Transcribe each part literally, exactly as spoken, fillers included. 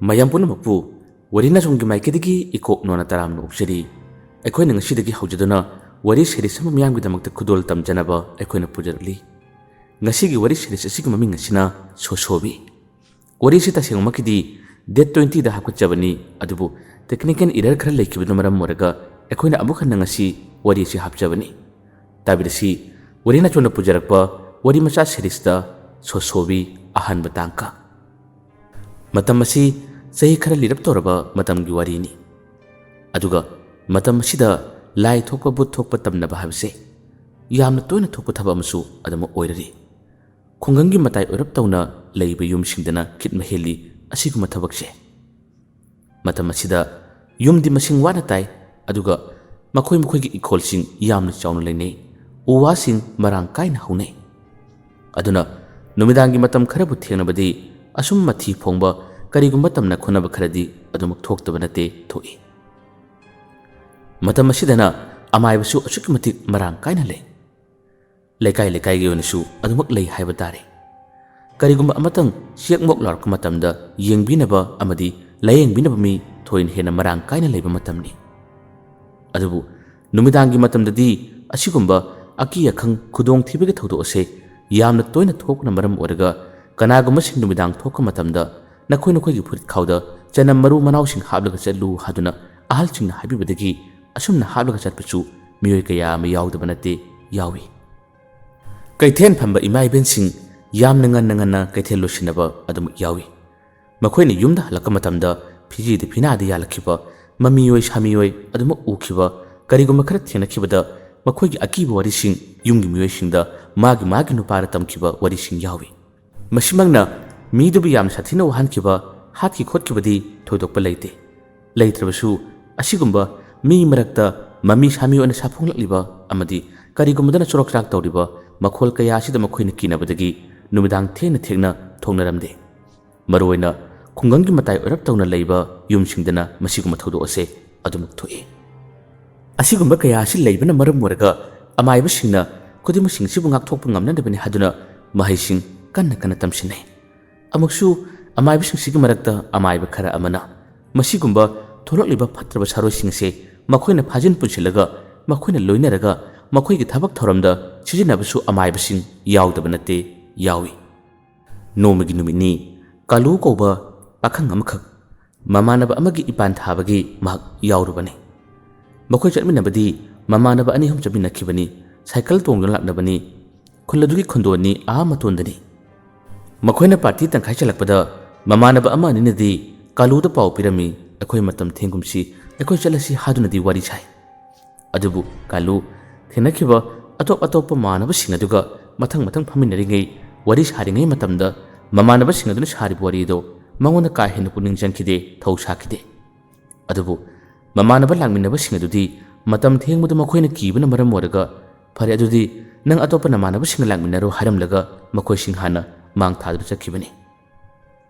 ꯃꯌꯥꯝ ꯄꯨꯝꯅꯃꯛꯄꯨ ꯋꯥꯔꯤ ꯅꯥꯆꯣꯝꯒꯤ ꯃꯥꯏꯀꯩꯗꯒꯤ ꯏꯀꯣꯛ ꯅꯣꯟꯅ ꯇꯔꯥꯝꯅ ꯑꯣꯛꯆꯔꯤ꯫ ꯑꯩꯈꯣꯏꯅ ꯉꯁꯤꯗꯒꯤ ꯍꯧꯖꯗꯨꯅ ꯋꯥꯔꯤ series ꯑꯃ ꯃꯤꯌꯥꯝꯒꯤꯗꯃꯛꯇ ꯈꯨꯗꯣꯜ ꯇꯝꯖꯅꯕ ꯑꯩꯈꯣꯏꯅ ꯄꯨꯖꯔꯛꯂꯤ꯫ ꯉꯁꯤꯒꯤ ꯋꯥꯔꯤ series ꯑꯁꯤꯒꯤ ꯃꯃꯤꯡ ꯑꯁꯤꯅ ꯁꯣꯁꯣꯕꯤ꯫ ꯋꯥꯔꯤ ꯑꯁꯤ ꯇꯁꯦꯡꯃꯛꯀꯤꯗꯤ date twenty ꯗ ꯍꯥꯞꯀꯠꯆꯕꯅꯤ, ꯑꯗꯨꯕꯨ technical error ꯈꯔ ꯂꯩꯈꯤꯕꯅ ꯃꯔꯝ ꯑꯣꯏꯔꯒ ꯑꯩꯈꯣꯏꯅ ꯑꯃꯨꯛ ꯍꯟꯅ ꯉꯁꯤ ꯋꯥꯔꯤ ꯑꯁꯤ ꯍꯥꯞꯆꯕꯅꯤ꯫ ꯇꯥꯕꯤꯔꯁꯤ, ꯋꯥꯔꯤ ꯅꯥꯆꯣꯝꯅ ꯄꯨꯖꯔꯛꯄ ꯋꯥꯔꯤ ꯃꯆꯥ series ꯇ ꯁꯣꯁꯣꯕꯤ ꯑꯍꯥꯟꯕ ꯇꯥꯡꯀꯛ꯫ ꯃꯇꯝ ꯑꯁꯤ ꯆꯍꯤ ꯈꯔ ꯂꯤꯔꯞ ꯇꯧꯔꯕ ꯃꯇꯝꯒꯤ ꯋꯥꯔꯤꯅꯤ꯫ ꯑꯗꯨꯒ ꯃꯇꯝ ꯑꯁꯤꯗ ꯂꯥꯏ ꯊꯣꯛꯄ, ꯚꯨꯠ ꯊꯣꯛꯄ ꯇꯝꯅꯕ ꯍꯥꯏꯕꯁꯦ ꯌꯥꯝꯅ ꯇꯣꯏꯅ ꯊꯣꯛꯄ ꯊꯕꯛ ꯑꯃꯁꯨ ꯑꯗꯨꯃꯛ ꯑꯣꯏꯔꯔꯤ꯫ ꯈꯨꯡꯒꯪꯒꯤ ꯃꯇꯥꯏ ꯑꯣꯏꯔꯞ ꯇꯧꯅ ꯂꯩꯕ ꯌꯨꯝꯁꯤꯡꯗꯅ ꯈꯤꯠ ꯃꯍꯦꯜꯂꯤ ꯑꯁꯤꯒꯨꯝꯕ ꯊꯕꯛꯁꯦ꯫ ꯃꯇꯝ ꯑꯁꯤꯗ ꯌꯨꯝꯗꯤ ꯃꯁꯤꯡ ꯋꯥꯅ ꯇꯥꯏ, ꯑꯗꯨꯒ ꯃꯈꯣꯏ ꯃꯈꯣꯏꯒꯤ ꯏꯪꯈꯣꯜꯁꯤꯡ ꯌꯥꯝꯅ ꯆꯥꯎꯅ ꯂꯩꯅꯩ, ꯎ ꯋꯥꯁꯤꯡ ꯃꯔꯥꯡ ꯀꯥꯏꯅ ꯍꯧꯅꯩ꯫ ꯑꯗꯨꯅ ꯅꯨꯃꯤꯗꯥꯡꯒꯤ ꯃꯇꯝ ꯈꯔꯕꯨ ꯊꯦꯡꯅꯕꯗꯤ ꯑꯁꯨꯝ ꯃꯊꯤ ꯐꯣꯡꯕ ꯀꯔꯤꯒꯨꯝꯕ ꯇꯝꯅ ꯈꯣꯠꯅꯕ ꯈꯔꯗꯤ ꯑꯗꯨꯃꯛ ꯊꯣꯛꯇꯕ ꯅꯠꯇꯦ, ꯊꯣꯛꯏ꯫ ꯃꯇꯝ ꯑꯁꯤꯗꯅ ꯑꯃꯥꯏꯕꯁꯨ ꯑꯁꯨꯛꯀꯤ ꯃꯇꯤꯛ ꯃꯔꯥꯡ ꯀꯥꯏꯅ ꯂꯩ꯫ ꯂꯩꯀꯥꯏ ꯂꯩꯀꯥꯏꯒꯤ ꯑꯣꯏꯅꯁꯨ ꯑꯗꯨꯃꯛ ꯂꯩ ꯍꯥꯏꯕ ꯇꯥꯔꯦ꯫ ꯀꯔꯤꯒꯨꯝꯕ ꯑꯃꯇꯪ ꯆꯦꯛ ꯃꯣꯛ ꯂꯥꯎꯔꯛꯄ ꯃꯇꯝꯗ ꯌꯦꯡꯕꯤꯅꯕ ꯑꯃꯗꯤ ꯂꯥꯌꯦꯡꯕꯤꯅꯕ ꯃꯤ ꯊꯣꯏꯅ ꯍꯦꯟꯅ ꯃꯔꯥꯡ ꯀꯥꯏꯅ ꯂꯩꯕ ꯃꯇꯝꯅꯤ꯫ ꯑꯗꯨꯕꯨ ꯅꯨꯃꯤꯗꯥꯡꯒꯤ ꯃꯇꯝꯗꯗꯤ ꯑꯁꯤꯒꯨꯝꯕ ꯑꯀꯤ ꯑꯈꯪ ꯈꯨꯗꯣꯡꯊꯤꯕꯒꯤ ꯊꯧꯗꯣꯛ ꯑꯁꯦ ꯌꯥꯝꯅ ꯇꯣꯏꯅ ꯊꯣꯛꯄꯅ ꯃꯔꯝ ꯑꯣꯏꯔꯒ ꯀꯅꯥꯒꯨꯝꯕꯁꯤꯡ ꯅꯨꯃꯤꯗꯥꯡ ꯊꯣꯛꯄ ꯃꯇꯝꯗ ꯅꯈꯣꯏ ꯅꯈꯣꯏꯒꯤ ꯐꯨꯔꯤꯠ ꯈꯥꯎꯗ ꯆꯅꯝ ꯃꯔꯨ ꯃꯅꯥꯎꯁꯤꯡ ꯍꯥꯞꯂꯒ ꯆꯠꯂꯨ ꯍꯥꯏꯗꯨꯅ ꯑꯍꯜꯁꯤꯡꯅ ꯍꯥꯏꯕꯤꯕꯗꯒꯤ ꯑꯁꯨꯝꯅ ꯍꯥꯞꯂꯒ ꯆꯠꯄꯁꯨ ꯃꯤꯑꯣꯏ ꯀꯌꯥ ꯑꯃ ꯌꯥꯎꯗꯕ ꯅꯠꯇꯦ, ꯌꯥꯎꯏ꯫ ꯀꯩꯊꯦꯜ ꯐꯝꯕ ꯏꯃꯥ ꯏꯕꯦꯟꯁꯤꯡ ꯌꯥꯝꯅ ꯉꯟꯅ ꯉꯟꯅ ꯀꯩꯊꯦꯜ ꯂꯣꯏꯁꯤꯟꯅꯕ ꯑꯗꯨꯃꯛ ꯌꯥꯎꯏ꯫ ꯃꯈꯣꯏꯅ ꯌꯨꯝꯗ ꯍꯜꯂꯛꯄ ꯃꯇꯝꯗ ꯐꯤꯖꯤꯗ ꯐꯤꯅꯥꯗ ꯌꯥꯜꯂꯛꯈꯤꯕ ꯃꯃꯤꯑꯣꯏ ꯁꯥꯃꯤꯑꯣꯏ ꯑꯗꯨꯃꯛ ꯎꯈꯤꯕ, ꯀꯔꯤꯒꯨꯝꯕ ꯈꯔ ꯊꯦꯡꯅꯈꯤꯕꯗ ꯃꯈꯣꯏꯒꯤ ꯑꯀꯤꯕ ꯋꯥꯔꯤꯁꯤꯡ ꯌꯨꯝꯒꯤ ꯃꯤꯑꯣꯏꯁꯤꯡꯗ ꯃꯥꯒꯤ ꯃꯥꯒꯤ ꯅꯨꯄꯥꯗ ꯇꯝꯈꯤꯕ ꯋꯥꯔꯤꯁꯤꯡ ꯌꯥꯎꯏ꯫ ꯃꯁꯤꯃꯛꯅ ꯃꯤꯗꯨꯕꯨ ꯌꯥꯝꯅ ꯁꯥꯊꯤꯅ ꯋꯥꯍꯟꯈꯤꯕ, ꯍꯥꯠꯈꯤ ꯈꯣꯠꯈꯤꯕꯗꯤ ꯊꯣꯏꯗꯣꯛꯄ ꯂꯩꯇꯦ꯫ ꯂꯩꯇ꯭ꯔꯕꯁꯨ, ꯑꯁꯤꯒꯨꯝꯕ ꯃꯤ ꯃꯔꯛꯇ ꯃꯃꯤ ꯁꯥꯃꯤ ꯑꯣꯏꯅ ꯁꯥꯐꯣꯡꯂꯛꯂꯤꯕ ꯑꯃꯗꯤ ꯀꯔꯤꯒꯨꯝꯕꯗꯅ ꯆꯣꯔꯣꯛ ꯆꯔꯥꯛ ꯇꯧꯔꯤꯕ ꯃꯈꯣꯜ ꯀꯌꯥ ꯑꯁꯤꯗ ꯃꯈꯣꯏꯅ ꯀꯤꯅꯕꯗꯒꯤ ꯅꯨꯃꯤꯗꯥꯡ ꯊꯦꯡꯅ ꯊꯦꯡꯅ ꯊꯣꯛꯅꯔꯝꯗꯦ꯫ ꯃꯔꯨꯑꯣꯏꯅ ꯈꯨꯡꯒꯪꯒꯤ ꯃꯇꯥꯏ ꯑꯣꯏꯔꯞ ꯇꯧꯅ ꯂꯩꯕ ꯌꯨꯝꯁꯤꯡꯗꯅ ꯃꯁꯤꯒꯨꯝꯕ ꯊꯧꯗꯣꯛ ꯑꯁꯦ ꯑꯗꯨꯃꯛ ꯊꯣꯛꯏ꯫ ꯑꯁꯤꯒꯨꯝꯕ ꯀꯌꯥ ꯑꯁꯤ ꯂꯩꯕꯅ ꯃꯔꯝ ꯑꯣꯏꯔꯒ ꯑꯃꯥꯏꯕꯁꯤꯡꯅ ꯈꯨꯗꯤꯡꯃꯛꯁꯤꯡꯁꯤꯕꯨ ꯉꯥꯛꯊꯣꯛꯄ ꯉꯝꯅꯅꯕꯅꯤ ꯍꯥꯏꯗꯨꯅ ꯃꯍꯩꯁꯤꯡ ꯀꯟꯅ ꯀꯟꯅ ꯇꯝꯁꯤꯟꯅꯩ꯫ ꯑꯃꯨꯛꯁꯨ ꯑꯃꯥꯏꯕꯁꯤꯡꯁꯤꯒꯤ ꯃꯔꯛꯇ ꯑꯃꯥꯏꯕ ꯈꯔ ꯑꯃꯅ ꯃꯁꯤꯒꯨꯝꯕ ꯊꯣꯛꯂꯛꯂꯤꯕ ꯐꯠꯇ꯭ꯔꯕ ꯁꯥꯔꯣꯏꯁꯤꯡ ꯑꯁꯦ ꯃꯈꯣꯏꯅ ꯐꯥꯖꯤꯟ ꯄꯨꯟꯁꯤꯜꯂꯒ ꯃꯈꯣꯏꯅ ꯂꯣꯏꯅꯔꯒ ꯃꯈꯣꯏꯒꯤ ꯊꯕꯛ ꯊꯧꯔꯝꯗ ꯁꯤꯖꯤꯟꯅꯕꯁꯨ ꯑꯃꯥꯏꯕꯁꯤꯡ ꯌꯥꯎꯗꯕ ꯅꯠꯇꯦ, ꯌꯥꯎꯏ꯫ ꯅꯣꯡꯃꯒꯤ ꯅꯨꯃꯤꯠꯅꯤ ꯀꯥꯂꯨ ꯀꯧꯕ ꯄꯥꯈꯪ ꯑꯃꯈꯛ ꯃꯃꯥꯟꯅꯕ ꯑꯃꯒꯤ ꯏꯄꯥꯟ ꯊꯥꯕꯒꯤ ꯃꯍꯥꯛ ꯌꯥꯎꯔꯨꯕꯅꯤ꯫ ꯃꯈꯣꯏ ꯆꯠꯃꯤꯟꯅꯕꯗꯤ ꯃꯃꯥꯟꯅꯕ ꯑꯅꯤ ꯑꯍꯨꯝ ꯆꯠꯃꯤꯟꯅꯈꯤꯕꯅꯤ꯫ ꯁꯥꯏꯀꯜ ꯇꯣꯡꯗꯨꯅ ꯂꯥꯛꯅꯕꯅꯤ꯫ ꯈꯨꯜ ꯑꯗꯨꯒꯤ ꯈꯨꯟꯗꯣꯟꯅꯤ ꯑꯥ ꯃꯇꯣꯟꯗꯅꯤ꯫ ꯃꯈꯣꯏꯅ ꯄꯥꯔꯇꯤ ꯇꯪꯈꯥꯏ ꯆꯜꯂꯛꯄꯗ ꯃꯃꯥꯟꯅꯕ ꯑꯃ ꯑꯅꯤꯅꯗꯤ ꯀꯥꯂꯨꯗ ꯄꯥꯎ ꯄꯤꯔꯝꯃꯤ, "ꯑꯩꯈꯣꯏ ꯃꯇꯝ ꯊꯦꯡꯒꯨꯝꯁꯤ, ꯑꯩꯈꯣꯏ ꯆꯠꯂꯁꯤ" ꯍꯥꯏꯗꯨꯅꯗꯤ ꯋꯥꯔꯤ ꯁꯥꯏ꯫ ꯑꯗꯨꯕꯨ ꯀꯥꯂꯨ ꯊꯦꯡꯅꯈꯤꯕ ꯑꯇꯣꯞ ꯑꯇꯣꯞꯄ ꯃꯃꯥꯟꯅꯕꯁꯤꯡ ꯑꯗꯨꯒ ꯃꯊꯪ ꯃꯊꯪ ꯐꯝꯃꯤꯟꯅꯔꯤꯉꯩ, ꯋꯥꯔꯤ ꯁꯥꯔꯤꯉꯩ ꯃꯇꯝꯗ ꯃꯃꯥꯟꯅꯕꯁꯤꯡ ꯑꯗꯨꯅ ꯁꯥꯔꯤꯕ ꯋꯥꯔꯤ ꯑꯗꯨ ꯃꯉꯣꯟꯗ ꯀꯥ ꯍꯦꯟꯅ ꯄꯨꯛꯅꯤꯡ ꯆꯪꯈꯤꯗꯦ, ꯊꯧ ꯁꯥꯈꯤꯗꯦ꯫ ꯑꯗꯨꯕꯨ ꯃꯃꯥꯟꯅꯕ ꯂꯥꯛꯃꯤꯟꯅꯕꯁꯤꯡ ꯑꯗꯨꯗꯤ ꯃꯇꯝ ꯊꯦꯡꯕꯗꯨ ꯃꯈꯣꯏꯅ ꯀꯤꯕꯅ ꯃꯔꯝ ꯑꯣꯏꯔꯒ, "ꯐꯔꯦ, ꯑꯗꯨꯗꯤ ꯅꯪ ꯑꯇꯣꯞꯄ ꯅꯃꯥꯟꯅꯕꯁꯤꯡꯒ ꯂꯥꯛꯃꯤꯟꯅꯔꯣ" ꯍꯥꯏꯔꯝꯂꯒ ꯃꯈꯣꯏꯁꯤꯡ ꯍꯥꯟꯅ ꯃꯥꯡ ꯊꯥꯗꯨꯅ ꯆꯠꯈꯤꯕꯅꯤ꯫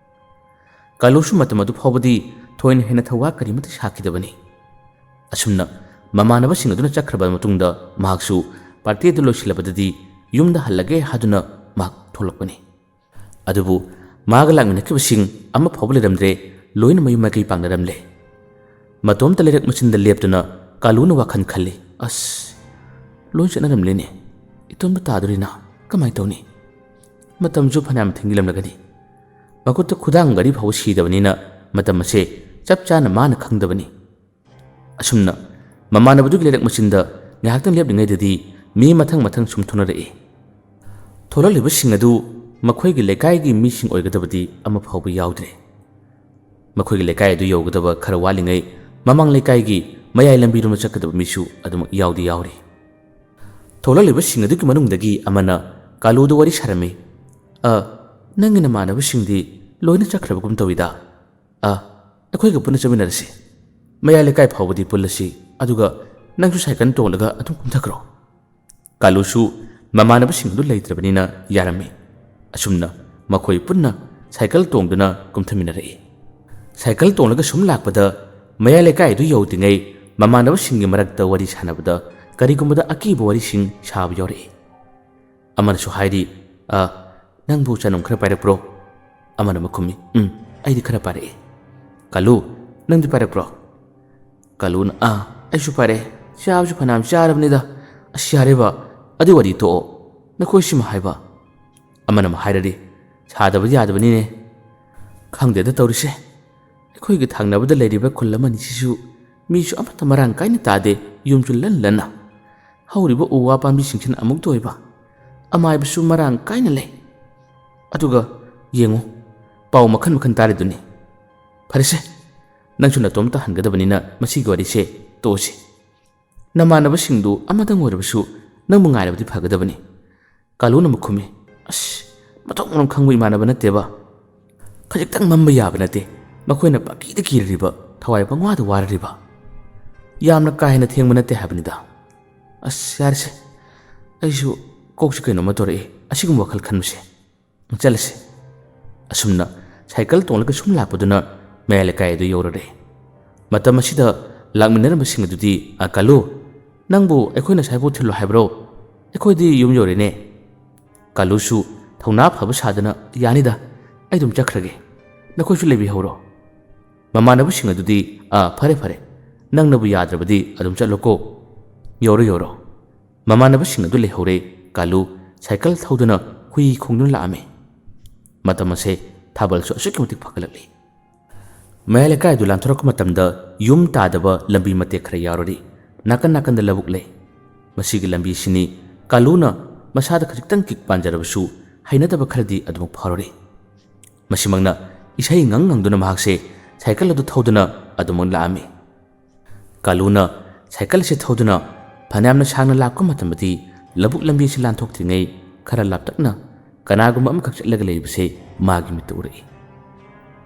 ꯀꯥꯂꯨꯁꯨ ꯃꯇꯝ ꯑꯗꯨ ꯐꯥꯎꯕꯗꯤ ꯊꯣꯏꯅ ꯍꯦꯟꯅ ꯊꯧꯋꯥ ꯀꯔꯤꯃꯠꯇ ꯁꯥꯈꯤꯗꯕꯅꯤ꯫ ꯑꯁꯨꯝꯅ ꯃꯃꯥꯟꯅꯕꯁꯤꯡ ꯑꯗꯨꯅ ꯆꯠꯈ꯭ꯔꯕ ꯃꯇꯨꯡꯗ ꯃꯍꯥꯛꯁꯨ ꯄꯥꯔꯇꯤ ꯑꯗꯨ ꯂꯣꯏꯁꯤꯜꯂꯕꯗꯗꯤ ꯌꯨꯝꯗ ꯍꯜꯂꯒꯦ ꯍꯥꯏꯗꯨꯅ ꯃꯍꯥꯛ ꯊꯣꯛꯂꯛꯄꯅꯤ꯫ ꯑꯗꯨꯕꯨ ꯃꯥꯒ ꯂꯥꯛꯃꯤꯟꯅꯈꯤꯕꯁꯤꯡ ꯑꯃ ꯐꯥꯎꯕ ꯂꯩꯔꯝꯗ꯭ꯔꯦ, ꯂꯣꯏꯅ ꯃꯌꯨꯝ ꯃꯥꯏꯀꯩ ꯄꯥꯡꯅꯔꯝꯂꯦ꯫ ꯃꯇꯣꯝꯇ ꯂꯩꯔꯛ ꯃꯆꯤꯟꯗ ꯂꯦꯞꯇꯨꯅ ꯀꯥꯂꯨꯅ ꯋꯥꯈꯜ ꯈꯜꯂꯤ, "ꯑꯁ, ꯂꯣꯏ ꯆꯠꯅꯔꯝꯂꯦꯅꯦ, ꯏꯇꯣꯝꯇ ꯇꯥꯗꯣꯔꯤꯅ ꯀꯃꯥꯏꯅ ꯇꯧꯅꯤ? ꯃꯇꯝꯁꯨ ꯐꯅꯌꯥꯝ ꯊꯦꯡꯖꯤꯜꯂꯝꯂꯒꯅꯤ꯫" ꯃꯈꯨꯠꯇ ꯈꯨꯗꯥꯡ ꯘꯔꯤ ꯐꯥꯎꯕ ꯁꯤꯗꯕꯅꯤꯅ ꯃꯇꯝ ꯑꯁꯦ ꯆꯞ ꯆꯥꯅ ꯃꯥꯅ ꯈꯪꯗꯕꯅꯤ꯫ ꯑꯁꯨꯝꯅ ꯃꯃꯥꯟꯅꯕꯗꯨꯒꯤ ꯂꯩꯔꯛ ꯃꯆꯤꯟꯗ ꯉꯥꯏꯍꯥꯛꯇꯪ ꯂꯦꯞꯂꯤꯉꯩꯗꯗꯤ ꯃꯤ ꯃꯊꯪ ꯃꯊꯪ ꯁꯨꯝ ꯊꯣꯛꯅꯔꯛꯏ꯫ ꯊꯣꯛꯂꯛꯂꯤꯕꯁꯤꯡ ꯑꯗꯨ ꯃꯈꯣꯏꯒꯤ ꯂꯩꯀꯥꯏꯒꯤ ꯃꯤꯁꯤꯡ ꯑꯣꯏꯒꯗꯕꯗꯤ ꯑꯃ ꯐꯥꯎꯕ ꯌꯥꯎꯗ꯭ꯔꯦ꯫ ꯃꯈꯣꯏꯒꯤ ꯂꯩꯀꯥꯏ ꯑꯗꯨ ꯌꯧꯒꯗꯕ ꯈꯔ ꯋꯥꯠꯂꯤꯉꯩ ꯃꯃꯥꯡ ꯂꯩꯀꯥꯏꯒꯤ ꯃꯌꯥꯏ ꯂꯝꯕꯤꯔꯣꯝꯗ ꯆꯠꯀꯗꯕ ꯃꯤꯁꯨ ꯑꯗꯨꯃꯛ ꯌꯥꯎꯗꯤ ꯌꯥꯎꯔꯤ꯫ ꯊꯣꯛꯂꯛꯂꯤꯕꯁꯤꯡ ꯑꯗꯨꯒꯤ ꯃꯅꯨꯡꯗꯒꯤ ꯑꯃꯅ ꯀꯥꯂꯨꯗ ꯋꯥꯔꯤ ꯁꯥꯔꯝꯃꯤ꯫ "ꯑ, ꯅꯪꯒꯤ ꯅꯃꯥꯟꯅꯕꯁꯤꯡꯗꯤ ꯂꯣꯏꯅ ꯆꯠꯈ꯭ꯔꯕꯒꯨꯝ ꯇꯧꯏꯗ꯫ ꯑ, ꯑꯩꯈꯣꯏꯒ ꯄꯨꯟꯅ ꯆꯠꯃꯤꯟꯅꯔꯁꯤ꯫ ꯃꯌꯥꯏ ꯂꯩꯀꯥꯏ ꯐꯥꯎꯕꯗꯤ ꯄꯨꯜꯂꯁꯤ, ꯑꯗꯨꯒ ꯅꯪꯁꯨ ꯁꯥꯏꯀꯜ ꯇꯣꯡꯂꯒ ꯑꯗꯨꯝ ꯀꯨꯝꯊꯈ꯭ꯔꯣ꯫" ꯀꯥꯂꯨꯁꯨ ꯃꯃꯥꯟꯅꯕꯁꯤꯡ ꯑꯗꯨ ꯂꯩꯇ꯭ꯔꯕꯅꯤꯅ ꯌꯥꯔꯝꯃꯤ꯫ ꯑꯁꯨꯝꯅ ꯃꯈꯣꯏ ꯄꯨꯟꯅ ꯁꯥꯏꯀꯜ ꯇꯣꯡꯗꯨꯅ ꯀꯨꯝꯊꯃꯤꯟꯅꯔꯛꯏ꯫ ꯁꯥꯏꯀꯜ ꯇꯣꯡꯂꯒ ꯁꯨꯝ ꯂꯥꯛꯄꯗ ꯃꯌꯥꯏ ꯂꯩꯀꯥꯏ ꯑꯗꯨ ꯌꯧꯗ꯭ꯔꯤꯉꯩ ꯃꯃꯥꯟꯅꯕꯁꯤꯡꯒꯤ ꯃꯔꯛꯇ ꯋꯥꯔꯤ ꯁꯥꯟꯅꯕꯗ ꯀꯔꯤꯒꯨꯝꯕꯗ ꯑꯀꯤꯕ ꯋꯥꯔꯤꯁꯤꯡ ꯁꯥꯕ ꯌꯥꯎꯔꯛꯏ꯫ ꯑꯃꯅꯁꯨ ꯍꯥꯏꯔꯤ, "ꯑ, ꯅꯪꯕꯨ ꯆꯅꯝ ꯈꯔ ꯄꯥꯏꯔꯛꯄ꯭ꯔꯣ?" ꯑꯃꯅ ꯑꯃ ꯈꯨꯝꯃꯤ, "ꯎꯝ, ꯑꯩꯗꯤ ꯈꯔ ꯄꯥꯔꯛꯑꯦ꯫" "ꯀꯥꯂꯨ, ꯅꯪꯗꯤ ꯄꯥꯔꯛꯄ꯭ꯔꯣ?" ꯀꯥꯂꯨꯅ, "ꯑꯥ, ꯑꯩꯁꯨ ꯄꯥꯔꯛꯑꯦ꯫ ꯆꯥꯕꯁꯨ ꯐꯅꯌꯥꯝ ꯆꯥꯔꯕꯅꯤꯗ꯫ ꯑꯁ, ꯌꯥꯔꯦꯕ, ꯑꯗꯨ ꯋꯥꯔꯤ ꯇꯣꯛꯑꯣ꯫ ꯅꯈꯣꯏ ꯁꯤꯃ ꯍꯥꯏꯕ, ꯑꯃꯅ ꯑꯃ ꯍꯥꯏꯔꯗꯤ ꯁꯥꯗꯕꯗꯤ ꯌꯥꯗꯕꯅꯤꯅꯦ꯫ ꯈꯪꯗꯦꯗ ꯇꯧꯔꯤꯁꯦ꯫ ꯑꯩꯈꯣꯏꯒꯤ ꯊꯪꯅꯕꯗ ꯂꯩꯔꯤꯕ ꯈꯨꯜ ꯑꯃꯅꯤꯁꯤꯁꯨ ꯃꯤꯁꯨ ꯑꯃꯠꯇ ꯃꯔꯥꯡ ꯀꯥꯏꯅ ꯇꯥꯗꯦ, ꯌꯨꯝꯁꯨ ꯂꯟ ꯂꯟꯅ꯫ ꯍꯧꯔꯤꯕ ꯎ ꯋꯥ ꯄꯥꯝꯕꯤꯁꯤꯡꯁꯤꯅ ꯑꯃꯨꯛꯇ ꯑꯣꯏꯕ, ꯑꯃꯥꯏꯕꯁꯨ ꯃꯔꯥꯡ ꯀꯥꯏꯅ ꯂꯩ꯫ ꯑꯗꯨꯒ ꯌꯦꯡꯉꯨ, ꯄꯥꯎ ꯃꯈꯜ ꯃꯈꯜ ꯇꯥꯔꯤꯗꯨꯅꯤ꯫ ꯐꯔꯦꯁꯦ, ꯅꯪꯁꯨ ꯅꯇꯣꯝꯇ ꯍꯟꯒꯗꯕꯅꯤꯅ ꯃꯁꯤꯒꯤ ꯋꯥꯔꯤꯁꯦ ꯇꯣꯛꯑꯁꯤ꯫ ꯅꯃꯥꯟꯅꯕꯁꯤꯡꯗꯨ ꯑꯃꯗꯪ ꯑꯣꯏꯔꯕꯁꯨ ꯅꯪꯕꯨ ꯉꯥꯏꯔꯕꯗꯤ ꯐꯒꯗꯕꯅꯤ꯫" ꯀꯥꯂꯨꯅ ꯑꯃꯨꯛ ꯈꯨꯝꯃꯤ, "ꯑꯁ, ꯃꯊꯣꯡ ꯃꯔꯝ ꯈꯪꯕ ꯏꯃꯥꯟꯅꯕ ꯅꯠꯇꯦꯕ꯫ ꯈꯖꯤꯛꯇꯪ ꯃꯝꯕ ꯌꯥꯕ ꯅꯠꯇꯦ꯫ ꯃꯈꯣꯏꯅ ꯄꯪꯀꯤꯗ ꯀꯤꯔꯤꯕ, ꯊꯋꯥꯏ ꯄꯪꯋꯥꯗ ꯋꯥꯔꯤꯕ꯫ ꯌꯥꯝꯅ ꯀꯥ ꯍꯦꯟꯅ ꯊꯦꯡꯕ ꯅꯠꯇꯦ ꯍꯥꯏꯕꯅꯤꯗ꯫ ꯑꯁ, ꯌꯥꯔꯦꯁꯦ꯫ ꯑꯩꯁꯨ ꯀꯣꯛꯁꯤ ꯀꯩꯅꯣꯝꯃ ꯇꯧꯔꯛꯏ, ꯑꯁꯤꯒꯨꯝꯕ ꯋꯥꯈꯜ ꯈꯟꯕꯁꯦ꯫ ꯆꯠꯂꯁꯤ꯫" ꯑꯁꯨꯝꯅ ꯁꯥꯏꯀꯜ ꯇꯣꯡꯂꯒ ꯁꯨꯝ ꯂꯥꯛꯄꯗꯨꯅ ꯃꯌꯥꯏ ꯂꯩꯀꯥꯏ ꯑꯗꯨ ꯌꯧꯔꯔꯦ꯫ ꯃꯇꯝ ꯑꯁꯤꯗ ꯂꯥꯛꯃꯤꯟꯅꯔꯝꯕꯁꯤꯡ ꯑꯗꯨꯗꯤ, "ꯑ, ꯀꯥꯂꯨ, ꯅꯪꯕꯨ ꯑꯩꯈꯣꯏꯅ ꯁ꯭ꯋꯥꯏꯐꯥꯎ ꯊꯤꯜꯂꯨ ꯍꯥꯏꯕ꯭ꯔꯣ? ꯑꯩꯈꯣꯏꯗꯤ ꯌꯨꯝ ꯌꯧꯔꯦꯅꯦ꯫" ꯀꯥꯂꯨꯁꯨ ꯊꯧꯅꯥ ꯐꯕ ꯁꯥꯗꯅ, "ꯌꯥꯅꯤꯗ, ꯑꯩ ꯑꯗꯨꯝ ꯆꯠꯈ꯭ꯔꯒꯦ꯫ ꯅꯈꯣꯏꯁꯨ ꯂꯩꯕꯤꯍꯧꯔꯣ꯫" ꯃꯃꯥꯟꯅꯕꯁꯤꯡ ꯑꯗꯨꯗꯤ, "ꯑ, ꯐꯔꯦ, ꯐꯔꯦ, ꯅꯪꯅꯕꯨ ꯌꯥꯗ꯭ꯔꯕꯗꯤ ꯑꯗꯨꯝ ꯆꯠꯂꯣꯀꯣ꯫ ꯌꯧꯔꯣ, ꯌꯧꯔꯣ꯫" ꯃꯃꯥꯟꯅꯕꯁꯤꯡ ꯑꯗꯨ ꯂꯩꯍꯧꯔꯦ꯫ ꯀꯥꯂꯨ ꯁꯥꯏꯀꯜ ꯊꯧꯗꯨꯅ ꯍꯨꯏ ꯈꯣꯡꯗꯨꯅ ꯂꯥꯛꯑꯝꯃꯤ꯫ ꯃꯇꯝ ꯑꯁꯦ ꯊꯥꯕꯜꯁꯨ ꯑꯁꯨꯛꯀꯤ ꯃꯇꯤꯛ ꯐꯒꯠꯂꯛꯂꯤ꯫ ꯃꯌꯥꯏ ꯂꯩꯀꯥꯏ ꯑꯗꯨ ꯂꯥꯟꯊꯣꯔꯛꯄ ꯃꯇꯝꯗ ꯌꯨꯝ ꯇꯥꯗꯕ ꯂꯝꯕꯤ ꯃꯇꯦꯛ ꯈꯔ ꯌꯥꯎꯔꯔꯤ꯫ ꯅꯥꯀꯟ ꯅꯥꯀꯟꯗ ꯂꯧꯕꯨꯛ ꯂꯩ꯫ ꯃꯁꯤꯒꯤ ꯂꯝꯕꯤꯁꯤꯅꯤ ꯀꯥꯂꯨꯅ ꯃꯁꯥꯗ ꯈꯖꯤꯛꯇꯪ ꯀꯤꯛ ꯄꯥꯟꯖꯔꯕꯁꯨ ꯍꯩꯅꯗꯕ ꯈꯔꯗꯤ ꯑꯗꯨꯃꯛ ꯐꯥꯎꯔꯔꯤ꯫ ꯃꯁꯤꯃꯛꯅ ꯏꯁꯩ ꯉꯪ ꯉꯪꯗꯨꯅ ꯃꯍꯥꯛꯁꯦ ꯁꯥꯏꯀꯜ ꯑꯗꯨ ꯊꯧꯗꯨꯅ ꯑꯗꯨꯃꯛ ꯂꯥꯛꯑꯝꯃꯤ꯫ ꯀꯥꯂꯨꯅ ꯁꯥꯏꯀꯜ ꯑꯁꯤ ꯊꯧꯗꯨꯅ ꯐꯅꯌꯥꯝꯅ ꯁꯥꯡꯅ ꯂꯥꯛꯄ ꯃꯇꯝꯗꯗꯤ ꯂꯧꯕꯨꯛ ꯂꯝꯕꯤ ꯑꯁꯤ ꯂꯥꯟꯊꯣꯛꯇ꯭ꯔꯤꯉꯩ ꯈꯔ ꯂꯥꯞꯇꯛꯅ ꯀꯅꯥꯒꯨꯝꯕ ꯑꯃꯈꯛ ꯆꯠꯂꯒ ꯂꯩꯕꯁꯦ ꯃꯥꯒꯤ ꯃꯤꯠꯇ ꯎꯔꯛꯏ꯫